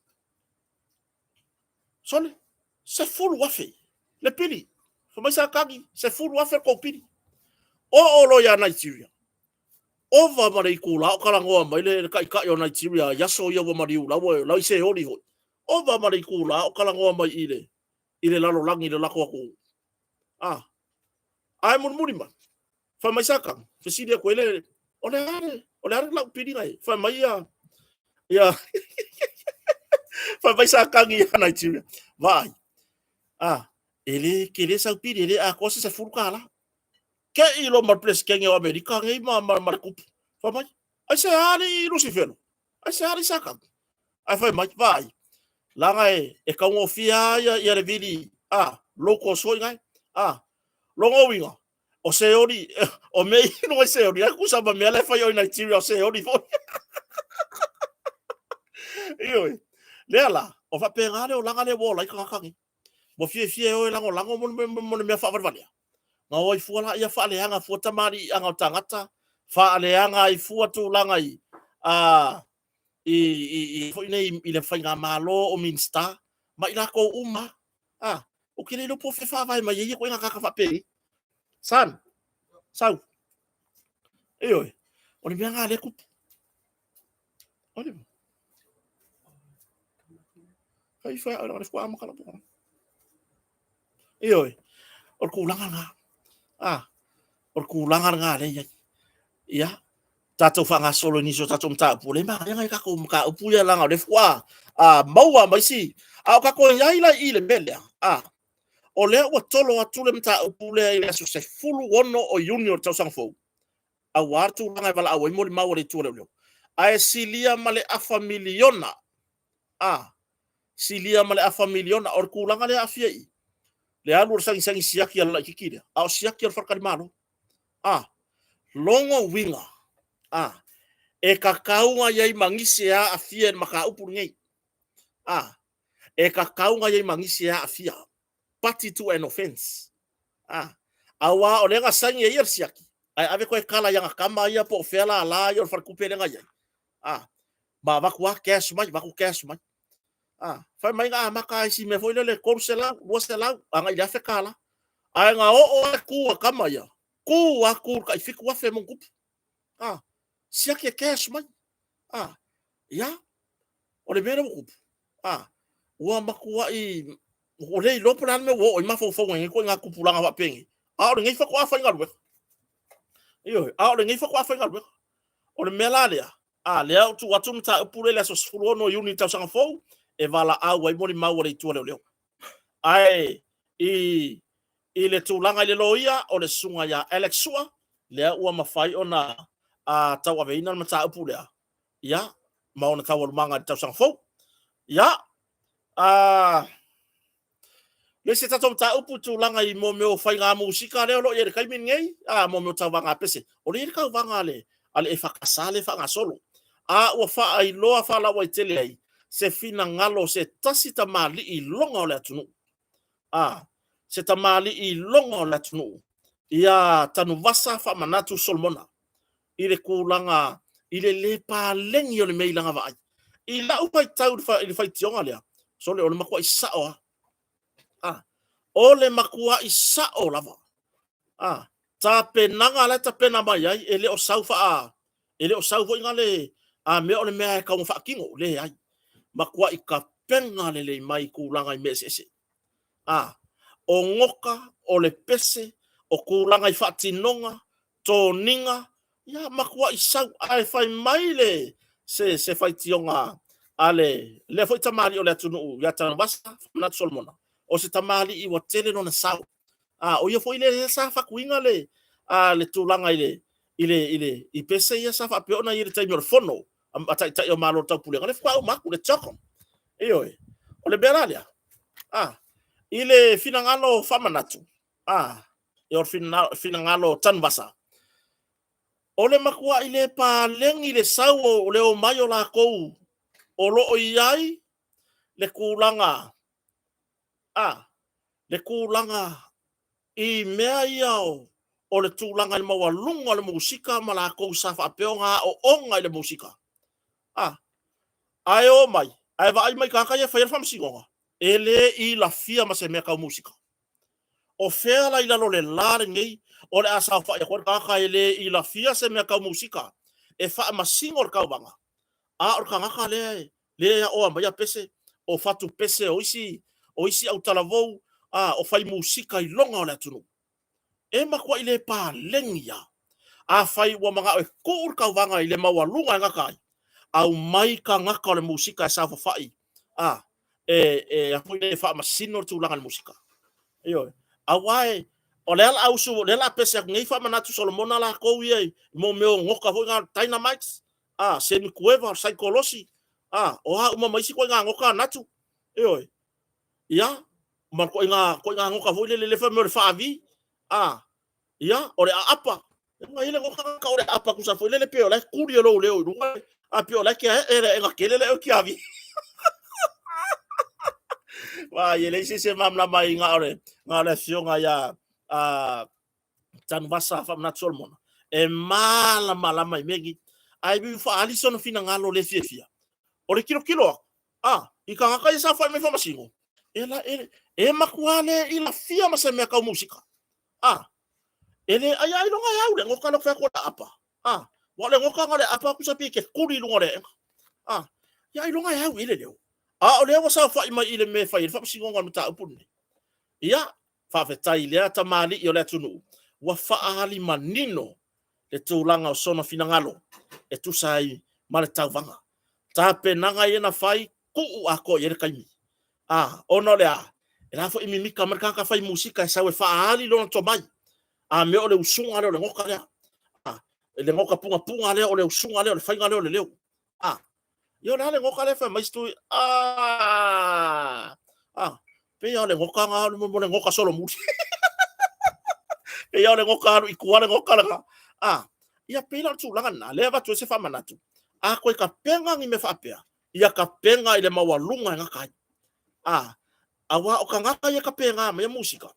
Speaker 1: Sole, 10,000 le pili. Fai mai Satani, 10,000 le tou pili. Oo loa ia Nigeria. Ova ma le itula o talanoa mai le taitai o Nigeria i aso ia ua maliu la ua la i seoli foi. Ova ma le itula o talanoa mai i le i le lalolagi i le latou atunuu. Ah. Ae mulimuli mai, fai mai Satani, fesili atu ai le, o le a le, o le a le lau piliga e? Fai mai ia, ia, fai mai Satani ia Nigeria, vaai, ah, e le tele sau pili, e le atoa se $10. Te i loa ma le Peresetene o Amerika nei ma, ma, ma le tupu. Fai mai, aisea alii Lusifelo? Aisea alii Satani? Ae fai mai, vaai, leaga e, e taugofie lava ia, ia le vili, a, low cost foi nai. A, lona uiga, o seoli, o mea i luga i seoli, la e tusa ma mea la e fai o i Nigeria o seoli foi. Ioe, lea la, o faapena le olaga lea ua ola ai tagata nei. Ua fiafia e o e lagolago mo le mea faavalevalea. Na o ai fua la ia faaleaga fua tamaliiaga o tagata, faaleaga ai fua tulaga i, a, i, i, i foi nei i le faigamalo o Minisita ma i latou uma. A, ou te le iloa po o fea e faavae mai ai ia ituaiga tagata faapenei. Son, sau. Ioe, o le mea lena lea e tupu. O le Fai fai o le faatoa amata lau Ioe, o le tulaga lena. A, o le tulaga lena lea e i ai. Ia, tatou faagasolo i nisi o tatou mataupu, o lea e manaia nai tatou mataupu ia leaga o lea faatoa maua mai si... A o tatou i ai la i i le mea lea, a, o lea ua tolo atu le mataupu lea i le aso 16 o Iuni o le tausaga fou, aua le tulaga e valaau ai molimau a le Itu a Leoleo. Ae silia ma le afa miliona, a, silia ma le afa miliona. O le tulaga lea e aafia i i, le alu o le sagisagi siaki a le laitiiti lea, a o siaki a le faletalimalo. A, lona uiga, a, e tatau ona i ai ma nisi e aafia i le mataupu lenei. A, e tatau ona i ai ma nisi e aafia. Party to an offence. A, aua o lea na saini e ia le siaki, ae ave toe kala i ana tama ia po o fea lala ia o le faletupe lea na i ai. A, ma avatu lava cash mai, avatu cash mai. A, fai mai na amata ai si mea foi lele 300, 200, agai i le $1,000. Ae na oo lava le tu a tama ia, tu lava tu i le tai 7,000 ma ona tupu. A, siaki e cash mai. A, ia, o le mea lea ua tupu, a, ua matuai, ua le iloa po o le a le mea ua oo i ai mafaufauga i nei ituaiga tupulaga faapenei, a o lenei faatoa faigaluega. Ioe, a o lenei faatoa faigaluega. O le mea la lea, a, lea ua tuu atu le mataupu lea i le aso 16 o Iuni i le tausaga fou, e valaau ai molimau a le Itu a Leoleo. Ae i, i le tulaga i le loia, o le susuga ia Alex Sua, lea ua mafai ona a, tauaveina le mataupu lea, ia, ma ona taualumaga i le tausaga fou. Ia, a, le isi tatou mataupu i tulaga i mo mea o faiga musika lea o lo o i ai i le taimi lenei, a, mo mea o tauvaga a pese. O lea e i ai le tauvaga a le, a le EFKS lea e faagasolo. A ua faailoa faalauaitele ai se finagalo o se tasi tamalii iloga o le atunuu. A, se tamalii iloga o le atunuu, ia Tanuvasa Faamanatu Solomona i le tulaga i le le paleni o le mea i lana vaai. I lau faitau i le faitioga lea, sole, o le matuai sao lava. A, o le matuai sao lava. A, tapenaga la e tapena mai ai, e le o sau faa, e le o sau foi le a mea o le mea e tau faatino, leai. Matuai tapena lelei mai i tulaga i mea eseese. A, o goka, o le pese, o tulaga i faatinoga, toniga, ia matuai sau. Ae fai mai le se, se faitioga a le lea foi tamalii o le atunuu ia Tanuvasa Manatu Solomona, o se tamalii ua tele lona sao. A, o ia foi lea sa fatuina le, a, le tulaga i le, i le, i le, i pese ia sa faapea ona i ai i le taimi o le fono a taitai o Malo o le Taupulega, lea faatoa uma atu le CHOGM. Ioe. O le mea la lea, a, i le finagalo faamanatu, a, o le finagalo Tanuvasa, o le matuai le paleni le sau o le omai o latou. O lo o i ai le tulaga, a, le tulaga i mea ia o le tulaga i le maualuga o le musika ma latou sa faapea ona aooga i le musika. A, ae o mai, ae vaai mai i tagata ia e faia le faamasinoga, e le ilafia ma se mea tau musika. O fea la i lalo o le la lenei o le a saofai atu ai le tagata e le ilafia se mea tau musika e faamasino le tauvaga, a o le tagata lea e aoa maia pese, o fatu pese o isi autalavou, o fai musika iloga o le atunuu. E matuai le paleni lava. Afai ua manao e tuu le tauvaga i le maualuga e gata ai, aumai tagata o le musika e saofafai e faamasino le tulaga o le musika. Ioe. Aua o lea o le a usu, o lea o le a pese atu nei Faamanatu Solomona latou ia i mea o nota foi na Dynamites, Semitueva, Saikolosi, o a uma ma isi ituaiga nota Natu. Ioe. Ia, ma ituaiga nota foi lele fai mai o le faavi, ia, o le aapa. E i ai le nota lena o le aapa tusa foi lele pe o la e tuli e lou leo i luga, ae pei o la e te aee le aega tele lea e tiavi. Vaai, e leai se isi e malamalama ai na o le afioga ia Tanuvasa Faamanatu Solomona e malamalama i mea nei. Ae ua faaali sona finagalo le fiafia. O le tilotilo atu, i tagata ia saofai mai faamasino, e matua le ilafia ma se mea tau musika. E le ai ailoga e au le nota lea fai atu o le aapa. Ua o le nota na o le aapa tusa pe te tuli i luga o le aega. Ia ailoga e au i le leo. A o lea ua saofai mai i le mea e fai ai le faamasinoga o le mataupu lenei. Ia, faafetai i lea tamalii o le atunuu, ua faaali manino le tulaga o sona finagalo e tusa ai ma le tauvaga. Tapenaga ia na fai, tuu atoa i ai le taimi. Ona o le a? E la foi e mimita mai le tagata fai musika e sau e faaali lona tomai. A mea o le usuga lea o le nota lea. Le nota punapuna lea, o le usuga lea, o le faiga lea o le leo. Ia o le a le nota lea fai mai si tui, pei lava o le nota na o le nota solomuli. Pei lava o le nota alu i tua le nota lena. Ia pei la o le tulaga lena, lea e avatu ai se faamanatu, a toe tapena ni mea faapea, ia tapena i le maualuga e gata ai. Aua o tagata ia e tapena maia musika,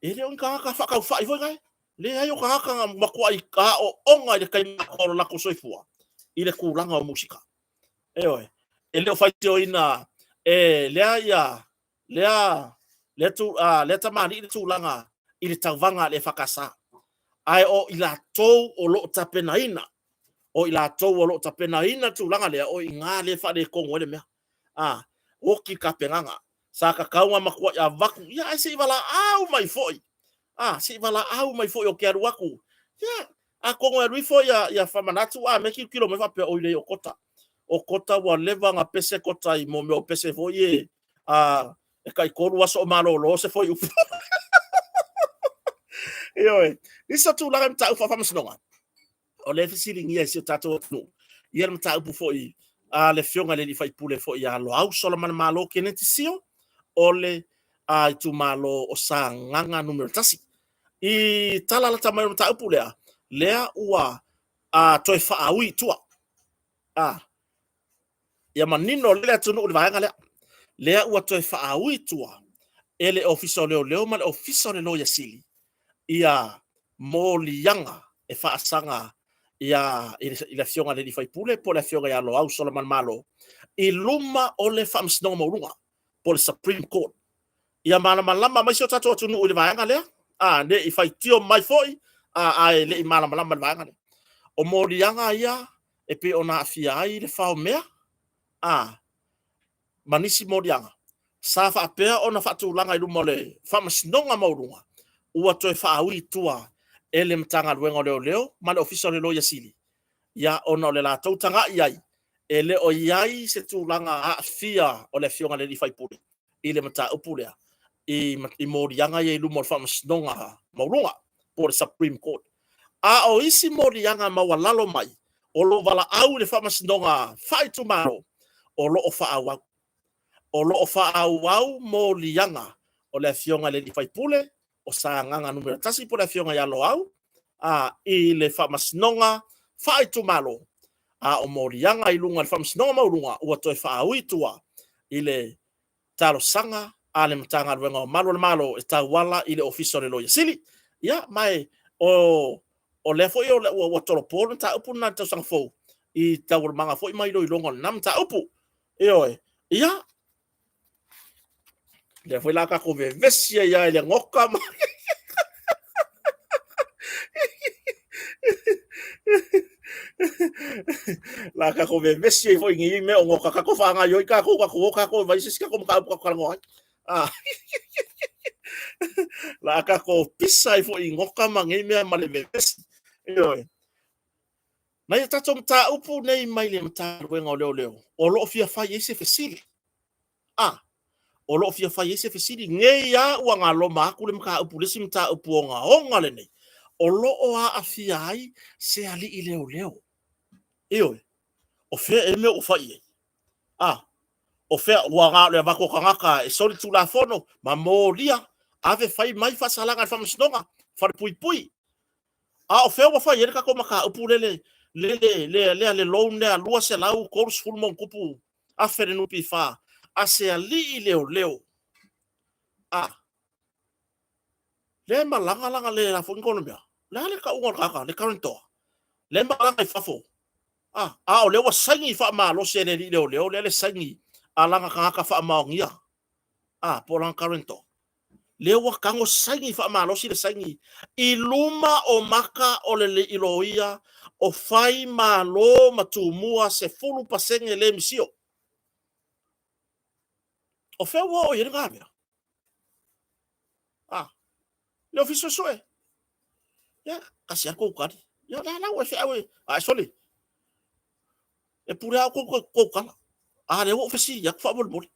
Speaker 1: e le o ni tagata faataufai foi nae. Leai, o tagata na matuai aooga i le taimi atoa o lo latou soifua i le tulaga o musika. Ioe, e le o faitioina e lea ia lea lea tu, lea tamalii le tulaga i le tauvaga a le EFKS. Ae o i latou o lo o tapenaina, o i latou o lo o tapenaina le tulaga lea, o i ina lea e faaletonu ai le mea. Oti le tapenaga. Sa tatau ona matuai avatu, ia ae se i valaau mai foi. Se i valaau mai foi ou te alu atu. Ia, atonu e alu ifo ia Faamanatu, a mea tilotilo mai faapea, oi leai o Kota. O Kota ua leva ona pese Kota i mea o pese foi e, e tai 3 aso o malolo se fuaiupu. Ioe, nisi o tulaga i mataupu faafaamasinoga, o lea e fesiligia e si o tatou atunuu, ia le mataupu foi a le afioga i le sui usufono foi ia Loau Solamalemalo Keneti Sio, o le itumalo o Sagaga Nu.1. I tala lata mai o le mataupu lea, lea ua toe faaui i tua. Ia manino lelei le atunuu i le vaega lea. Lea ua toe faaui i tua e le Ofisa o Leoleo ma le Ofisa o le Loia Sili ia moliaga e faasaga ia i le afioga i le sui usufono po o le afioga ia Loau Solamalemalo i luma o le Faamasinoga Maualuga po o le Supreme Court. Ia malamalama mai si o tatou atunuu i le vaega lea, ne i faitio mai foi, ae le i malamalama i le vaega lea. O moliaga ia e pei ona aafia ai le faomea, ma nisi moliaga sa faapea ona faatulaga i luma o le Faamasinoga Maualuga, ua toe faaui i tua e le Matagaluega o Leoleo ma le Ofisa o le Loia Sili, ia ona o le latou tagai ai e le o i ai se tulaga aafia o le afioga i le sui usufono i le mataupu lea i moliaga ia i luma o le Faamasinoga Maualuga po o le Supreme Court. A o isi moliaga maualalo mai o lo o valaau i le Faamasinoga Faaitumalo, o lo o faaauau. O lo o faaauau moliaga o le afioga i le sui usufono o Sagaga Nu.1 po o le afioga ia Loau i le Faamasinoga Faaitumalo. A o moliaga i luga i le Faamasinoga Maualuga ua toe faaui i tua i le talosaga a le Matagaluega o Malu o le Malo e tauala i le Ofisa o le Loia Sili. Ia, ma e o, o lea foi o, ua, ua tolopo le mataupu lena i le tausaga fou i taualumaga foi ma iloiloga o lena mataupu. Ioe. Ia, lea foi la tatou vevesi ai lava i le goka ma la tatou vevesi ai foi i nei mea o goka, tatou faagaoioi tatou, tatou o tatou e vaai se isi tatou mataupu tatou talanoa ai. Ah. La tatou pisa ai foi i goka ma nei mea ma le vevesi. Ioe. Nai a tatou mataupu nei mai le Matagaluega o Leoleo, o lo o fia fai ai se fesili. A, o lo o fia fai ai se fesili, nei lava ua galoma atu le mataupu, le isi mataupu ogaoga lenei, o lo o aafia ai se alii leoleo. Ioe, o fea ea le mea ua fai i ai? A, o fea, ua na o le avatu o tagata e soli tulafono ma molia, ave fai mai faasalaga i le faamasinoga, falepuipui. A o fea ua fai ai le tatou mataupu lele, lele, lea, lea, le loan lea 230 ma ono tupu afe le NPF a se alii leoleo. A, lea e malaga laga le la foi ni mea. Le a le tauga o le tagata, le guarantor. Lea e malaga i fafo. A, a o lea ua saini faamalosi e le alii leoleo lea le saini a lana tagata faamaonia. A, po o lana guarantor. Lea ua tago saini faamalosi le saini i luma o maka o le alii loia o fai malo ma tumua 10% le misio. O fea ua oo i ai lena mea? A, le Ofisa Suesue. Ia, tasi lava tou tali. Ia, o le a la ua e feau e... Ae sole, e pule lava outou tou tala. A lea ua ou fesili atu faamolemole.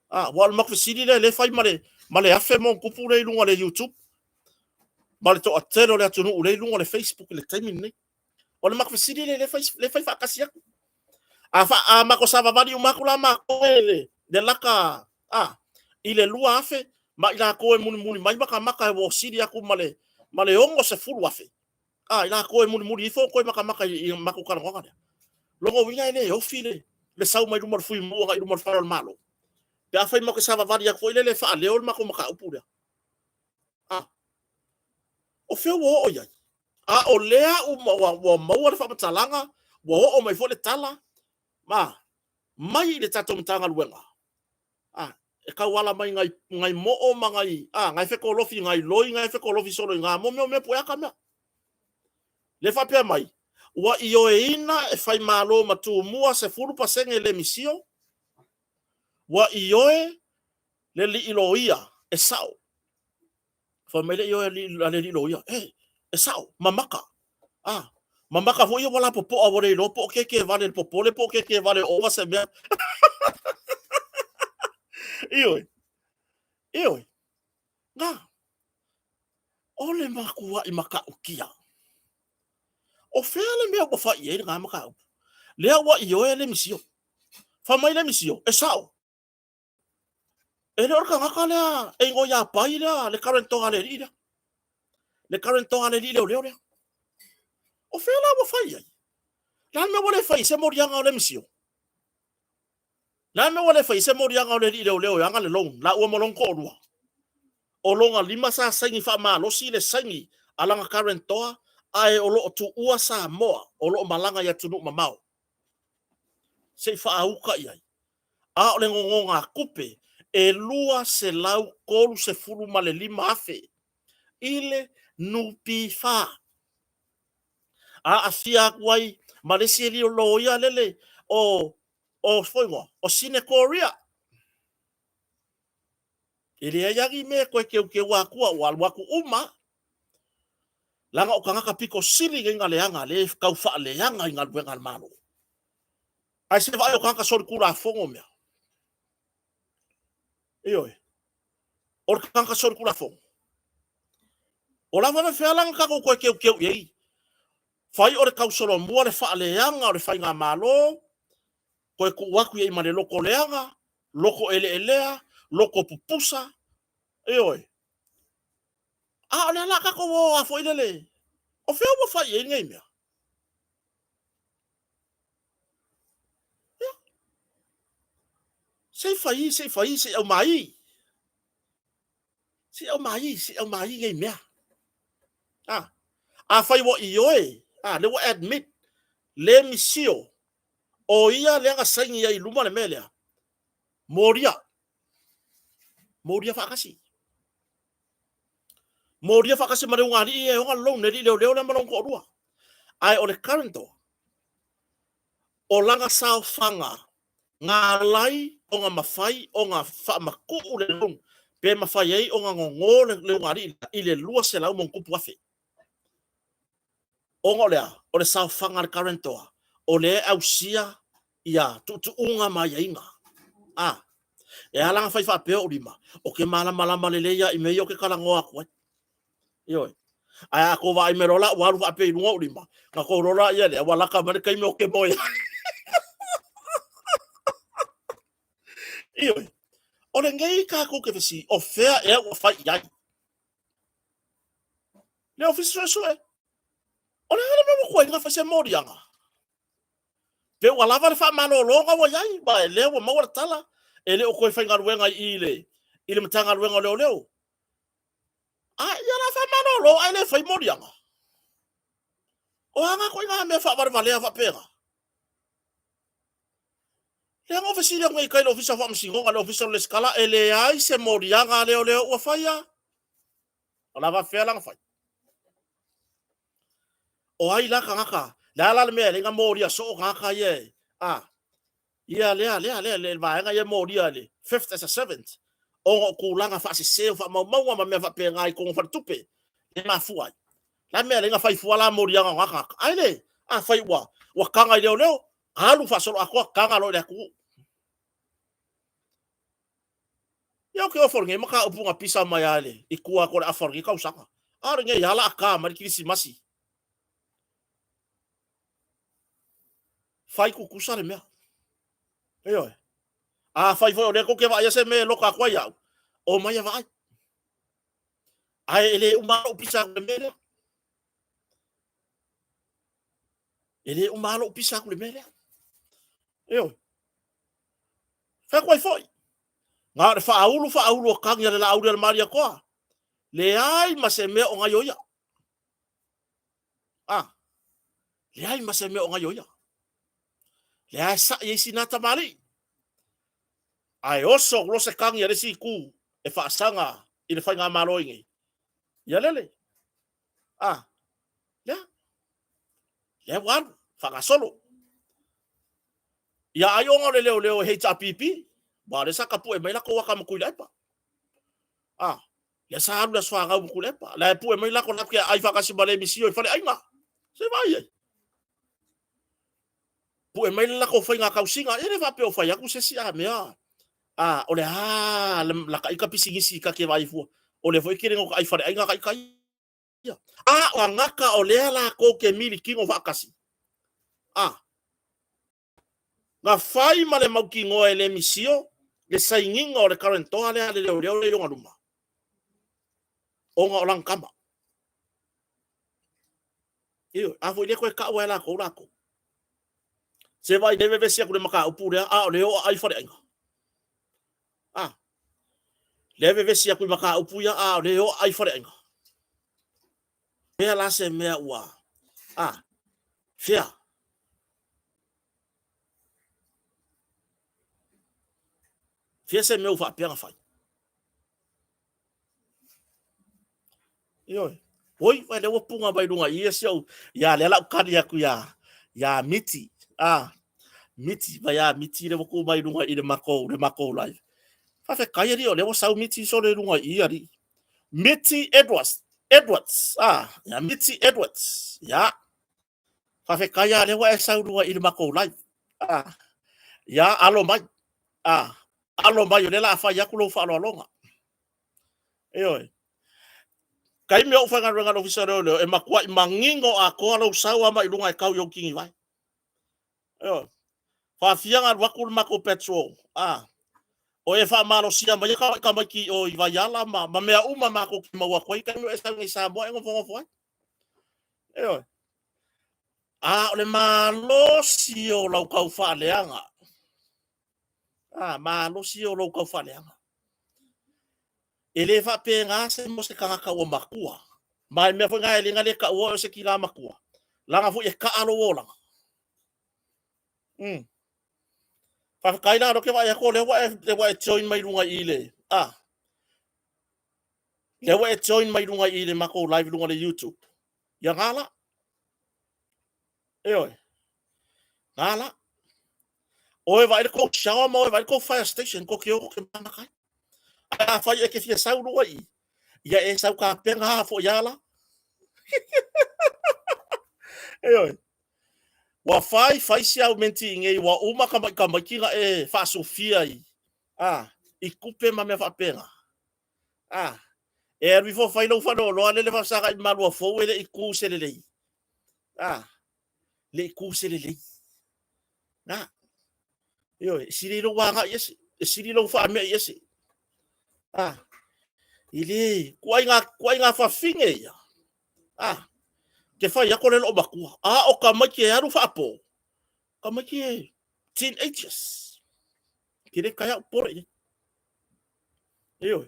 Speaker 1: A, aua o le matou fesili lea lea e fai ma le, ma le afe ma ona tupu lea i luga o le YouTube ma le toatele o le atunuu lea i luga o le Facebook i le taimi lenei. O le matou fesili lea lea fai, lea fai faatasi atu. A, fa, a matou savavali uma atu la matou e le, le laka a, i le 2,000 ma i latou e mulimuli mai matamata e ua sili atu ma le, ma le 60,000. A, i latou e mulimuli ifo toe matamata i, i matou talanoaga lea. Lona uiga e le ofi le, le sau mai luma o le Fuimu agai i luma o le fale o le Malo. Pe afai matou te savavali atu foi lele e faaleo le matou mataupu lea. A, o fea ua oo i ai? A o lea ua, ua maua le faamatalaga, ua oo mai foi le tala, ma mai i le tatou Matagaluega, a, e tauala mai nai, nai moo ma nai, a, nai fetolofi, nai loi, nai fetolofi solo i ngā mo mea o mea pueaka mea. Le faapea mai, ua ioeina e Faimalo ma Tumua 10% le misio, ua ioe le alii loia e sao. Fai mai le ioe a le alii loia, e, e sao, mamaka. Ah, mamaka foi ia ua lapopoa ua le iloa po o keke vale le popole po o keke vale o ova se mea. Ioe, ioe, na, o le matuai matautia. O fea le mea ua fai i ai lena mataupu? Lea ua ioe le misio. Fai mai le misio, e sao. E le o le tagata lea e igoa ia Pai lea, le guarantor a le alii lea. Le guarantor a le alii leoleo lea. O fea la ua fai ai? Le a le mea ua le fai ai se moliaga o le misio? Le a le mea ua le fai ai se moliaga o le alii leoleo e ana le loan, laua ma lona toalua? O lona lima sa saini faamalosi le saini a lana guarantor ae o lo o tuua Samoa o lo o malaga i atunuu mamao. Se i faauka i ai. A o le nonogatupe e 235,000 i le NPF. Aafia atu ai ma le isi alii loia lele o o foi igoa, o Sine Korea. E leai lava ni mea e toe teuteua atua, ua alu atu uma. Leaga o tagata pito sili nei na leaga, lea e tau faaleaga i galuega a le Malo. Ae se vaai o tagata solitulafono mea. Ioe. O le tagata solitulafono. O la faapefea la ona tatou toe teuteu i ai? Fai o le tausolomua le faaleaga o le faigamalo, toe tuu atu i ai ma le loto leaga, loto eleelea, loto pupusa, ioe. A o lea la tatou o a foi lele, o fea ua fai i ai lenei mea? Se i fai, se i fai, se i aumai. Se i aumai, se i aumai nei mea. A, afai ua ioe, a, lea ua admit, le misio, o ia lea na saini ai i luma le mea lea, molia. Molia faatasi. Molia faatasi ma le ugaalii e ona loan, le alii leoleo lea ma lona toalua. Ae o le guarantor, o lana saofaga na ala ai ona mafai ona faamatuu le loan pe mafai ai ona nono le ugaalii lea i le 200 ma ono tupu afe. Ona o le a? O le saofaga a le guarantor, o lea e ausia ia tuutuuga ma aiaiga. A, e ala ona fai faapea ou lima, ou te malamalama lelei lava i mea ia ou te talanoa atu ai. Ioe. Ae a tou vaai mai loa la ua alu faapea i luga ou lima, ona tou iloa lea lea ua lata mai le taimi ou te moe ai. Ioe. O lenei tatou te fesili, o fea ea ua fai i ai? Le Ofisa Suesue. O le a le mea ua tuai ona fai se moliaga? Pe ua lava le faamalologa ua i ai, ma lea ua maua le tala, e le o toe faigaluega i i i le Matagaluega o Leoleo. A ia la faamalolo ae le fai moliaga. O a na ituaiga mea faavalevalea faapena? Lea na ou fesili atu nei i tai i le Ofisa o Faamasinoga, le Ofisa o le Resitala, e leai se moliaga a leoleo ua faia. O le a faapefea la ona fai? O ai la tagata? Le a la le mea e ala ai ona molia soo tagata ia e, a, ia lea, lea, lea, le vaega ia e molia le fifth as a servant, ona o tulaga faasese o faamaumauga ma mea faapena i totonu o faletupe, e mafua ai. Le a le mea e ala ai ona fai fua la moliaga o na tagata? Ae le, afai ua taga i leoleo, alu faasoloatoa, taga loa i le atunuu. Ia ou te ofo i lenei mataupu na pisa mai lava i tua atu o le afa o lenei tausaga. A o lenei lava o le a ta mai le Kirisimasi. Fai tutusa le mea. Ioe. Afai foi o lea tou te vaaia se mea e loka atu ai au, omai e vaai. Ae e le uma lou pisa atu i le mea lea. E le uma lou pisa atu i le mea lea. Ioe. Fai atu ai foi, na o le faaulu faaulu o tagi a le Laauli a le Malietoa, leai ma se mea o gaioia. A, leai ma se mea o gaioia. Lea e sa'i ai sina tamalii. Ae oso atu loa se tagi a le isi itu e faasaga i le faigamalo i nei. Ia lele. A, lea. Lea ua alu, faagasolo. Ia ai ona o le leoleo e HRPP, aua o lea sa tapue mai latou ata ma Tuilaepa. A, lea sa alu le Aso Fanau ma Tuilaepa. La e pue mai latou latou te aai faatasi ma le misio i faleaiga. Se vaai ai. Pue mai le latou faiga tausiga. E le faapea o fai atu se isi a mea. A, o le a la ta ita pisinisi ta te vaai fua. O lea foi e tele ina ota ai faleaiga ta ita ia. A o tagata o lea latou te milikino faatasi. A, Na fai ma le mautinoa e le misio le sainiga o le guarantor lea a le leoleo lea i ona luma, ona o lana tama. Ioe, a foi lea toe tau lava e latou latou. Se vaai lea vevesi atu i le mataupu lea, a o lea o aai faleaiga. A, lea vevesi atu i mataupu ia, a o lea o aai faleaiga. Fea la se mea ua, a, fea? Fea se mea ua faapea ona fai? Ioe. Oi, vai lea ua punga mai luga i ia si au, ia lea la u tali atu ia, ia Miti. Ah, Miti, vai a Miti lea ua tu mai luga i le makou live. Faafetai alii o lea ua sau Miti sole i luga i i alii. Miti Edwards, Edwards, ah, ia Miti Edwards, ia. Faafetai lava lea ua e sau luga i le matou live. Ah, ia, alo mai. Ah, alo mai o lea la a fai atu lou faaaloaloga. Ioe. Taimi o ou faigaluega i le Ofisa o Leoleo, e matuai manino atoa lou sau lava mai luga e tau i ou tinivae. Ioe. Faafia ona alu atu le matou petrol. Ah, o e faamalosia mai ai tamaiti i o i Vaiala ma mea uma matou te maua atu ai taimi o e sau nei i Samoa e nofonofo ai. Ioe. A o le malosi o lau taufaaleaga. A, malosi o lou taufaaleaga. E le faapena se mo se tagata ua matua. Ma e mea foi na e le taua o se tina matua. Laga foi e taa lou olaga. Faafetai la o lea ou te vaai atu o lea ua e join mai luga i le, a, lea ua e join mai luga i le matou live luga o le YouTube. Ia na la. Ioe. Na la. O e vaai le tou shower ma o e vaai le tou fire station, ko te o ko te mamaka ai. Ae afai e te fia sau luga i, ia e sau tapena a foi ala. Ioe. Ua fai fai si au menti i nei, ua uma ka mai tamaiti na e faasofia i, a, i tupe ma mea faapena. A, e alu ifo fai lou faleoloa lele faafesagai ma malua fou e le i tu se lelei. A, le i tu se lelei. Na, ioe, e sili lou agai ese, e sili lou faame'i ese. A, i le, kuaiga, kuaiga fafine ia. A, ke fai ako le loo matua. A o tamaiti e alu faapo, tamaiti e teenagers. Ke le kai au pole i. Ioe,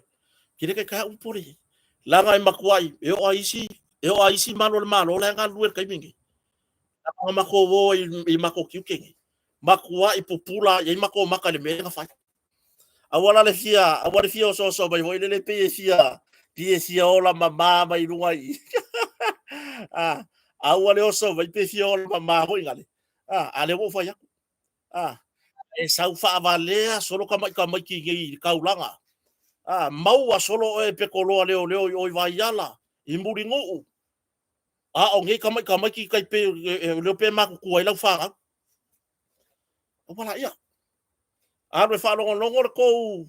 Speaker 1: ke le kai au pole i. Laga e matua i, e o a isi, e o a isi malo le malo la e galulue le taimi nei. Langa matou o i matou tiute nei. Matua i pupula i ai matou maka i le mea na fai. Aua la le fia, aua le fia osooso mai foi lele pei e fia, pei e fia ola mamā mai luga i. A, aua le oso mai pe fia ola mamā foi gale. A, a lea ua ou fai atu. A, e sau faavalea solo tamaiti nei i le taulaga. A, maua solo oe e petoloa leoleo i o i Vaiala, i Mulinuu. A o nei tamaiti tai pei e leo pe matutua ai lau fanau. Aua laia. Alu e faalogologo le tou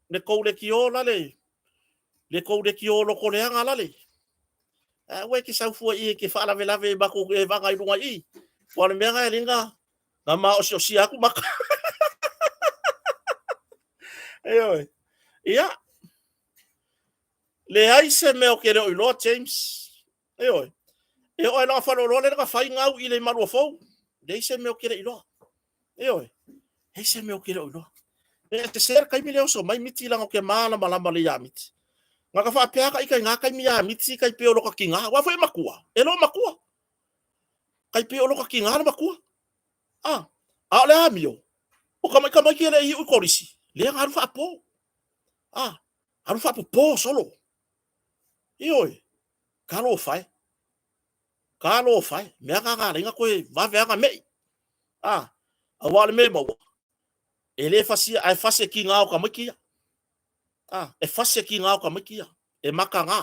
Speaker 1: le tou lekiō lale, le tou lekiō lotoleaga lale. Ae aua e te sau fua i i e te faalavelave i matou evaga i luga i i. Aua o le mea lena e alii na maosiosia atu maka. Ioe. Ia, leai se mea ou te le o iloa, James. Ioe. E oo lava i lona faleoloa lea na fai gau i le Maluafou, leai se mea ou te le i iloa. Ioe. Leai se mea ou te le o iloa. E sese le taimi lea oso mai Miti leaga ou te malamalama lelei ia Miti. Na ka faapea ka ita i ngā taimi ia Miti kai pei o loka kingā. Aua foi e matua, e lo matua. Kai pei o loka kingā le matua. A, a o le amio, o ka mai tamaiti e le i iu i kolisi, lea na alu faapo. A, alu faapopō solo. Ioe, talofa e. Talofa e, mea na na laina koe vave aga mei. A, aua o le mea e maua, e le fasia, ae fasi e kigā o tamaiti ia. A, e fasi e kigā o tamaiti ia. E makagā.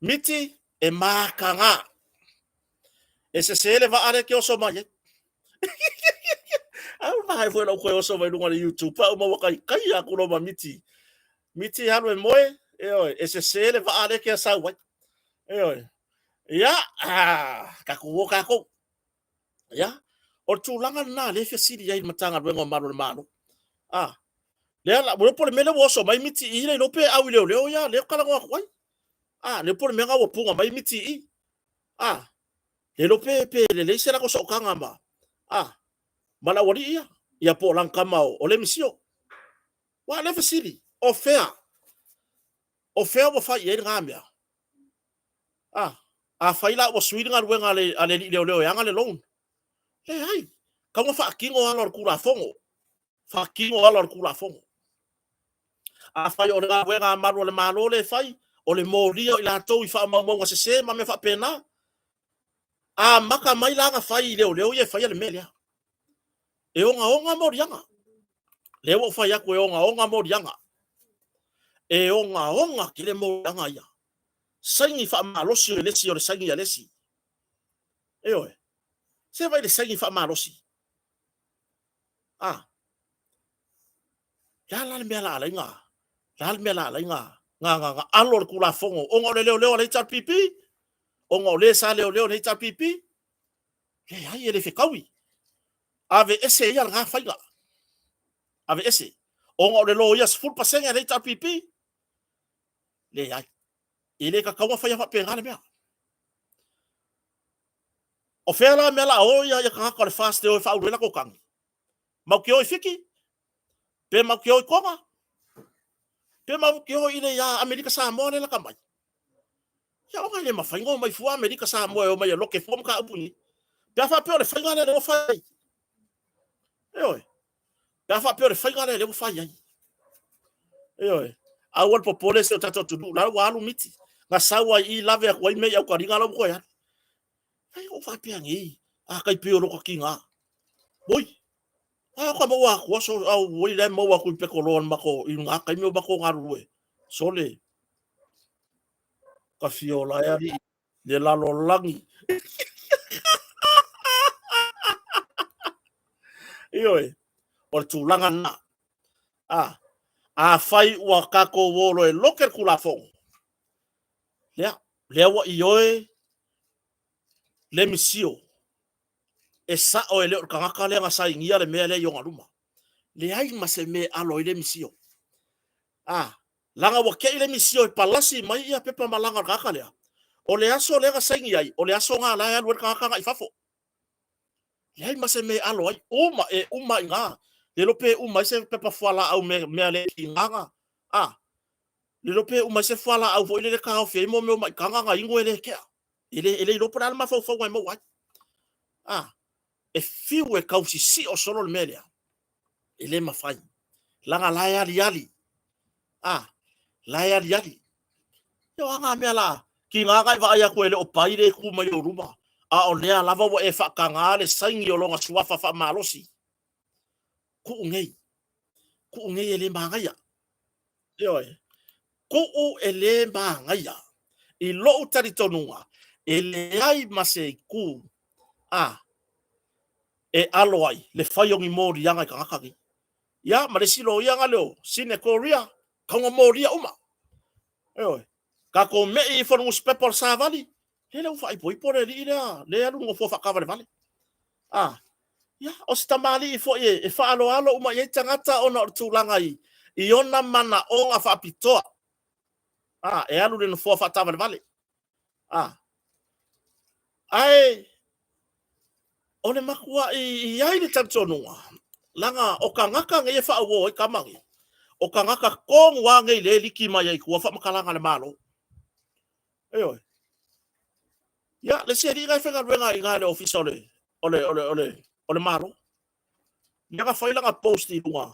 Speaker 1: Miti, e makagā. E sesē le vaa lea e te oso mai ai. Au mahae foi lau koe oso mai luga o le YouTube, au maua kai kai aku lo ma miti. Miti alu e moe, ioe, e sesē le vaa lea e te sau ai. Ioe. Ia, ah, tatou o tatou. Ia, o le tulaga lena lea e fesili ai i le Matagaluega o Malu o le Malo. Ah, lea la, ua po le mea lea ua oso mai miti i le iloa pe au i leoleo ia, lea ou talanoa atu ai. Ah, lea po le mea na ua puga mai miti i. Ah, le iloa pe, pe lelei se latou sootaga ma, ah, ma le aualii ia, ia po o lana tama o, o Lemisio. Ua lea fesili, o fea? O fea ua fai i ai lena mea? Ah, afai la ua sui le galuega a le, a le alii leoleo e ana le loan. Leai, tau na faatino ala o le Tulafono. Faatino ala o le Tulafono. Afai o le galuega a malu a le Malo lea e fai, o le molia o i latou i faamaumauga sese ma mea faapena, amata mai la na fai i leoleo ia e faia le mea lea. E ogaoga moliaga. Lea ua ou fai atu e ogaoga moliaga. E ogaoga tele moliaga ia. Saini faamalosi o le isi o le saini a le isi. Ioe. Se vai le saini faamalosi. A. Le a la le mea la alai nga? Le a le mea la alai nga? Nga nga nga alo le Tulafono ona o le leoleo a le HRPP? Ona o le sa leoleo le HRPP? Leai, e le fetaui. Ave ese ia lena faiga. Ave ese. Ona o le loia 10% a le HRPP? Leai. E le tatau ona faia faapena le mea. O fea la mea la o ia ia tagata o le FAST e o e faaulu ai latou tagi? Mau te o i Fiti? Pe matou te o i Toga, pe matou te o i le ia Amerika Samoa lea laka mai. Ia ona e le mafai ona omai fua Amerika Samoa e omai e loke fua mataupu i inei. Pe a faapea o le faiga lea lea ua fai ai. Ioe. Pe a faapea o le faiga lea lea ua fai ai. Ioe. Aua le popole si o tatou atunuu, la ua alu miti. Na sau ai i lave atu ai mea i aukaliga la ua toe alu. Ai ou faapea nei, a tai pei o lota tiga. Oi, a ka maua atu aso au oi le maua atu i petoloa i matou i ngā taimi o matou galulue. Sole, ka fiola e alii le lalolagi. Ioe, o le tulaga lena. A, afai ua tatou o loa e loke le Tulafono, lea, lea ua ioe le misio e sao e le o le tagata lea na sainia le mea lea i ona luma. Leai ma se mea e alo ai le misio. A, leaga ua tei le misio e palasi mai ia pepa malaga o le tagata lea, o le aso lea na saini ai, o le aso lena la e alu ai le tagata agai i fafo. Leai ma se mea e alo ai, uma, e uma i ina. Le iloa pe uma ai se pepa fualaau mea le tigaga, a, le iloa pe uma ai se fualaau foi lele e taofi ai mo mea o maitaga na inu e le tea. E le, e le iloa po o le a le mafaufauga e maua ai. A, e fiu e tau sisio solo le mea lea, e le mafai. Leaga la e aliali. A, la e aliali. Ia o a ngā mea la, tiga na e vaai atu e le o pai le tu mai ou luma, a o lea lava ua e faatagā le saini o lona suafa faamalosi. Tuu nei, tuu nei e le manaia. Ioe, tuu e le manaia. I lou talitonuga, e leai ma se itu a e alo ai le fai o ni moliaga i tagata nei. Ia, ma le isi loia na leo, Sine Korea, tau na molia uma. Ioe, tatou mei ifo le nusipepa o le Savali, lele ua faaipoipo le alii lea, lea e alu i le nofoa faataavalevale. A, ia, o se tamalii foi e faaaloalo uma i ai tagata ona o le tulaga i ona manaoga faapitoa. A, e alu i le nofoa faataavalevale. A, ae o le matuai i ai le talitonuga, leaga o tagata nei e faauo ai tama nei, o tagata tonu lava nei lea e liki mai ai i tua faamatalaga a le Malo. Ioe. Ia, le isi alii la e faigaluega i ina i le ofisa o le, o le, o le, o le, o le Malo. Lea na fai lana post i luga,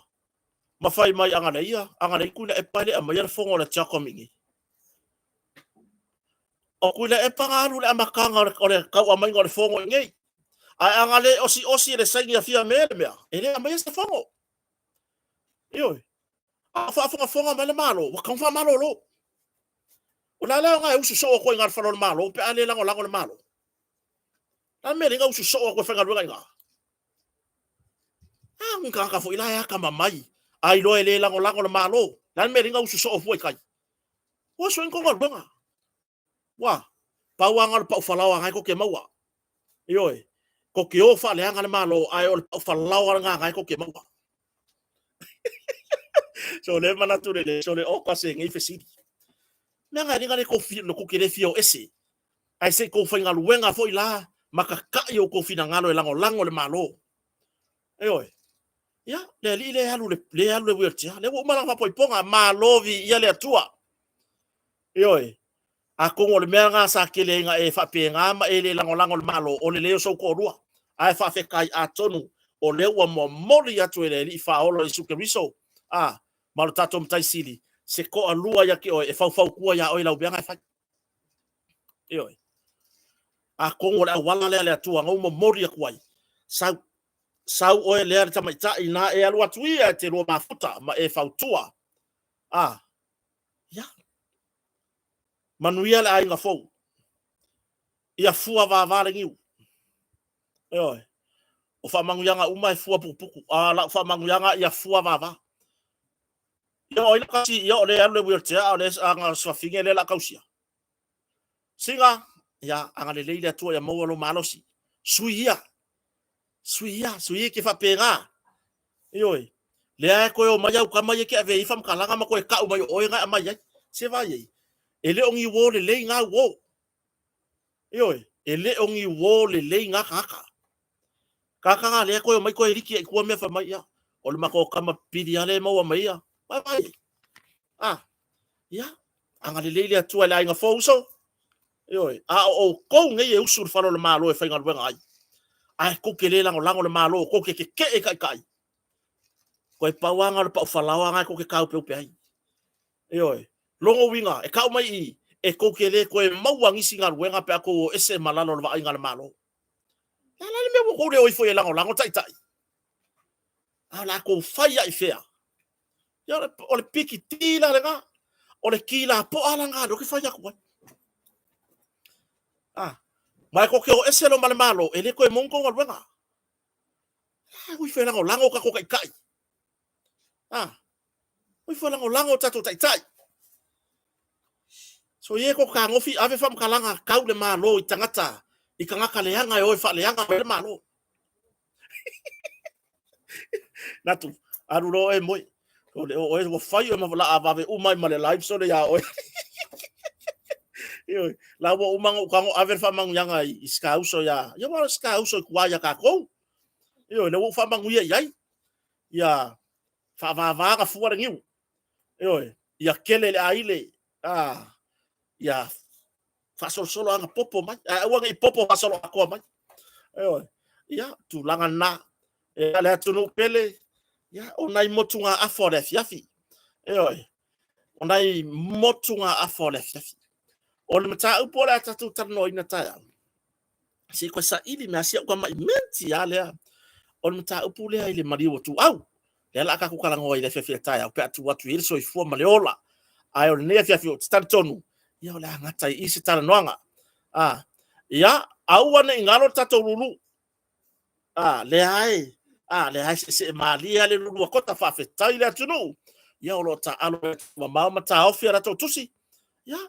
Speaker 1: ma fai mai agalei, agalei Tuilaepa e le aumaia le fono a le CHOGM i inei. O Tuilaepa na alu i le amataga o le tauaumaiga o le fono i inei. Ae a na le osiosi e le saini a Fiame le mea, e le aumaia se fono. Ioe. A o faafogafoga mai le Malo, ua tatau ona faamalolo. O le a le aoga e usu soo atu ai i ina i le fale o le Malo pe a le lagolago le Malo? O le a le mea e ala ai ona usu soo atu e faigaluega i ina? A ni tagata foi la e atamamai, a iloa e le lagolago le Malo, o le a le mea e ala ai ona usu soo fua i tai? Ua sui ni tou galuega. Ua, pau lava na o le pau falaoa na e tou te maua. Ioe, tou te o faaleaga le Malo, ae o le pau falaoa lena na e tou te maua. So le manatu lelei, so le oka se nei fesili. Mea na e le tou te le fia o ese, ae se i tou faigaluega foi la ma tata'i o tou finagalo e lagolago le Malo. Ioe. Ia, le alii lea e alu le, lea e alu le wheelchair, lea ua uma lana faapoipoga, malo viia le Atua. Ioe. Atonu o le mea lena sa tele ai na e faapena ma e le lagolago i le Malo, o le lelei o sou toalua. Ae faafetai atonu o lea ua momoli atu e le Alii Faaola o Iesu Keriso, a, ma lo tatou Matai Sili, se toalua ia te oe e faufautua iā oe i lau mea na e fai. Ioe. Atonu o le auala lea a le Atua na ou momoli atu ai, sau, sau oe lea le tamaitai na e alu atu ia e te lua mafuta ma e fautua. A, ia, manuia le aiga fou. Ia fua vava le niu. Ioe. O faamanuiaga uma e fua putuputu. A lau faamanuiaga ia fua vava. Ia o ai la kasi, ia o lea e alu le wheelchair, a o lea ana si fafine lea la tausia. Siga, ia agalelei le Atua ia maua lou malosi. Sui ia. Sui ia, sui ia ke faapena. Ioe. Lea e toe omai au tama ia ke ave ai faamatalaga ma toe tau mai o oe na e aumai ai. Se vaai ai, e le o ni uo lelei na uo. Ioe, e le o ni uo lelei na tagata. Tagata na lea toe omai toe liki ai i tua mea fai mai, ia, O le matou tama pipili lava lea e maua mai ia. Vaavaai. A, ia, agalelei le Atua i le aiga fou uso. Ioe, a o outou nei e usu i le fale o le Malo e faigaluega ai, ae tou te le lagolago i le Malo, tou te tetee i taitai. Toe pau lava lena o le paufalaoa lena tou te taupeupe ai. Ioe, lona uiga, e tau mai i i, e tou te le toe maua nisi galuega pe a tou o ese ma lalo o le vaaiga a le Malo. O le a la le mea ua outou le o ifo ai e lagolago taitai? A o le a tou fai lava i fea? Ia, o le piki la lena. O le ki lapoa la lena lea ou te fai atu ai. Ah, ma e tou te o ese loa ma le Malo, e le toe maua ni tou galuega. Ah, o ifo e lagolago o tatou taitai. Ah, o ifo e lagolago o tatou taitai. So ia tou fetagofi ave faamatalaga tau le Malo i tagata, i tagata leaga e o e faaleaga mai le Malo. Natu, alu loa oe e moe. O le oe ua fai oe ma laa vave uma ai ma le live sole iā oe. Ioe, la ua uma ona ou tago ave le faamanuiaga i si ta uso ia, ia aua o si ta uso i tua ia tatou. Ioe, lea ua ou faamanuia i ai. Ia faavava ona fua le niu. Ioe, ia kele le aile, a, ia faasolosolo ana popo mai, ae aua ne i popo faasoloatoa mai. Ioe, ia, tulaga lena. E le atunuu pele, ia, o nai motugaafa o le afiafi. Ioe, o nai motugaafa o le afiafi. O le mataupu o le a tatou talanoaina taeao, se i toe saili mai lava si au tamai minti lava lea, o le mataupu lea i le maliu o Ituau. Lea o le a tatou talanoa i le afiafi a taeao pe a tuu atu i ai le soifua ma le ola. Ae o lenei afiafi ou te talitonu, ia o le a gata i i se talanoaga. A, ia, aua ne i galo le tatou lulu. A, lea e, a, lea e seesee malie lava le lulu a Kota, faafetai i le atunuu. Ia o lo o taaalo mamao ma taofi a latou tusi. Ia,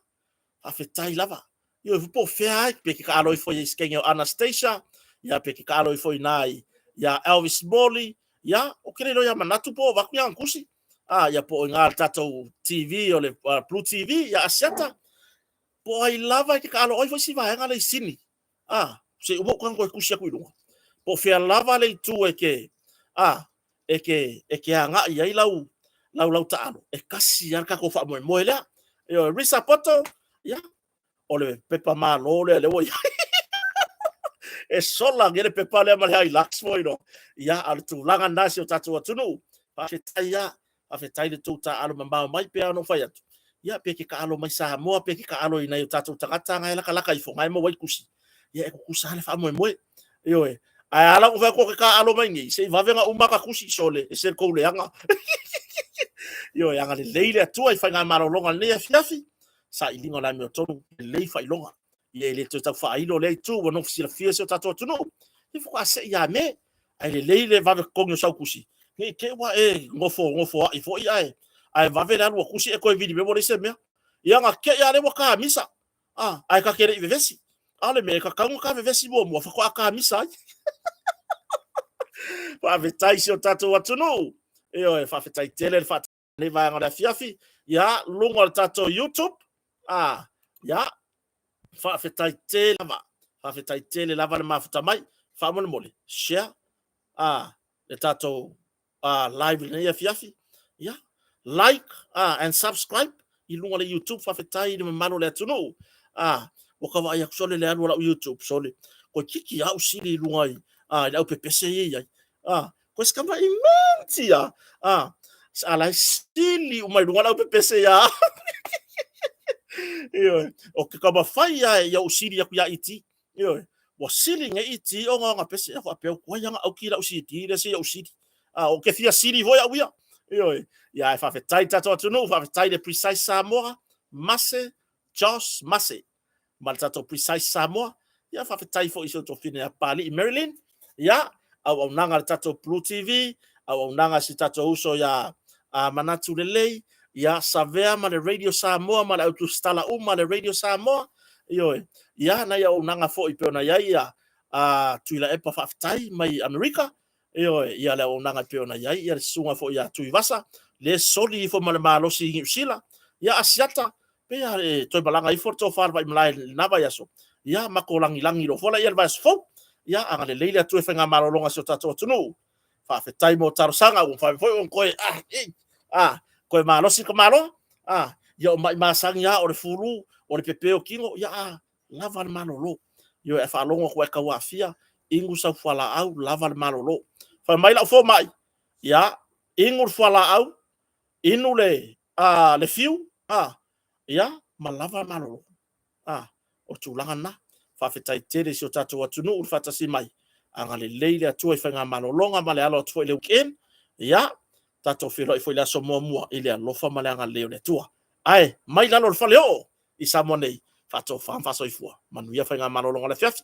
Speaker 1: faafetai lava. Ioe, po o fea ai, pe te taalo ifo i se teine o Anastasia, ia pe te taalo ifo i ina ia Elvis Morley, ia, ou te le iloa ia Manatu po o avatu ni ana tusi, a, ia po o ina i le tatou TV o le Blue TV, ia Asiata, po o ai lava e te taalo, o ai foi si vaega lea i Sini, a, se i uma ou tago toe tusi atu i luga, po o fea lava le itu e te, a, e te, e te agai i ai lau, lau, lau taalo, e tasi lava le tatou faamoemoe lea. Ioe, Risa Poto, ia, o le pepa malo lea lea ua i ai. E sola nei le pepa lea ma le Hilux foi no. Ia, a o le tulaga lena i si o tatou atunuu. Faafetai lava, faafetai i le tou taaalo mamao mai pei lava ona ou fai atu. Ia, pe te taalo mai Samoa, pe te taalo i nai o tatou tagata na e latalata ifo, na e maua ai tusi. Ia, e tutusa lava le faamoemoe. Ioe. Ae a la ona ou fai atu ou te taaalo mai nei, se i vave ona uma ata tusi, sole, ese le tou leaga. Ioe, agalelei le Atua i faigamalologa o lenei afiafi, sailiga o le amiotonu, lelei faailoga. Ia e le toe tau faailo lea itu, ua nofo silafia e si o tatou atunuu, ia faatoa sei lava me, ae lelei le vave totogi o sau tusi, ne i te i ua e nofo nofoai foi ae, ae vave le alu o tusi e toe vili mai ua leai se mea. Ia na te i lava lea ua kamisa, a, ae ta te le i vevesi. A o le mea e tatau ona ta vevesi muamua faatoa kamisa ai. Faafetai i si o tatou atunuu. Ioe, faafetai tele le faatasi lenei vaega o le afiafi. Ia, luga o le tatou YouTube. A, ia, faafetai tele lava. Faafetai tele lava le mafuta mai. Faamolemole, share a, le tatou live i lenei afiafi. Ia, like and subscribe i luga o le YouTube. Faafetai i le mamalu o le atunuu. Ua ka vaai atu sole le alu o lau YouTube sole. Toeitiiti lava ou sili i luga i, i le aupepese ia i ai. Koe si tamaʻi menti a, a, a la e sili uma i luga le aupepese ia. Ioe, o ke taumafai lava ia ou sili atu iā ET. Ioe, ua sili nei ET ona ona pese, a faapea ua tuai lava ona auki lau CD lea se i ou sili. A, ou te fia sili foi au ia. Ioe, ia ae faafetai i le tatou atunuu, faafetai i le Precise Samoa, Mase, Josh Mase ma le tatou Precise Samoa. Ia faafetai foi i si ou tuafafine ia Papalii Marilyn. Ia, auaunaga a le tatou Blue TV, auaunaga a si tatou uso ia a Manatu Lelei, ia Savea ma le Radio Samoa ma le au tusitala uma a le Radio Samoa. Ioe. Ia, nai auaunaga foi pei ona i ai ia a Tuilaepa faafetai mai Amerika. Ioe, ia le auaunaga e pei ona i ai ia le susuga foi ia Tuivasa, le soli ifo ma le malosi i Niu Sila. Ia Asiata, pei lava e toe malaga ifo le tofa a le Vaimalae i lena vaiaso, ia matou lagilagi loa foi laia i le vaiaso fou. Ia agalelei le Atua i faigamalologa a si o tatou atunuu. Faafetai mo talosaga ua mafai foi ona toe toe malosi le tamaloa. Ia o mai masani lava o le flu, o le pepe o tino, ia a lava le malolo. Ioe, a faalogo atu ua e tau aafia, inu sau fualaau, lava le malolo. Fai mai lau fomai, ia, inu le fualaau, inu le fiu, ia, ma lava le malolo. O le tulaga lena. Faafetai tele i si o tatou atunuu le faatasi mai. Agalelei le Atua i faiga malologa ma le alo atu foi i le weekend. Ia, tatou feiloai foi i le aso muamua i le alofa ma le agalelei o le Atua. Ae mai lalo o le faleoo i Samoa nei, faatofa ma faasoifua, manuia faiga malologa o le afiafi.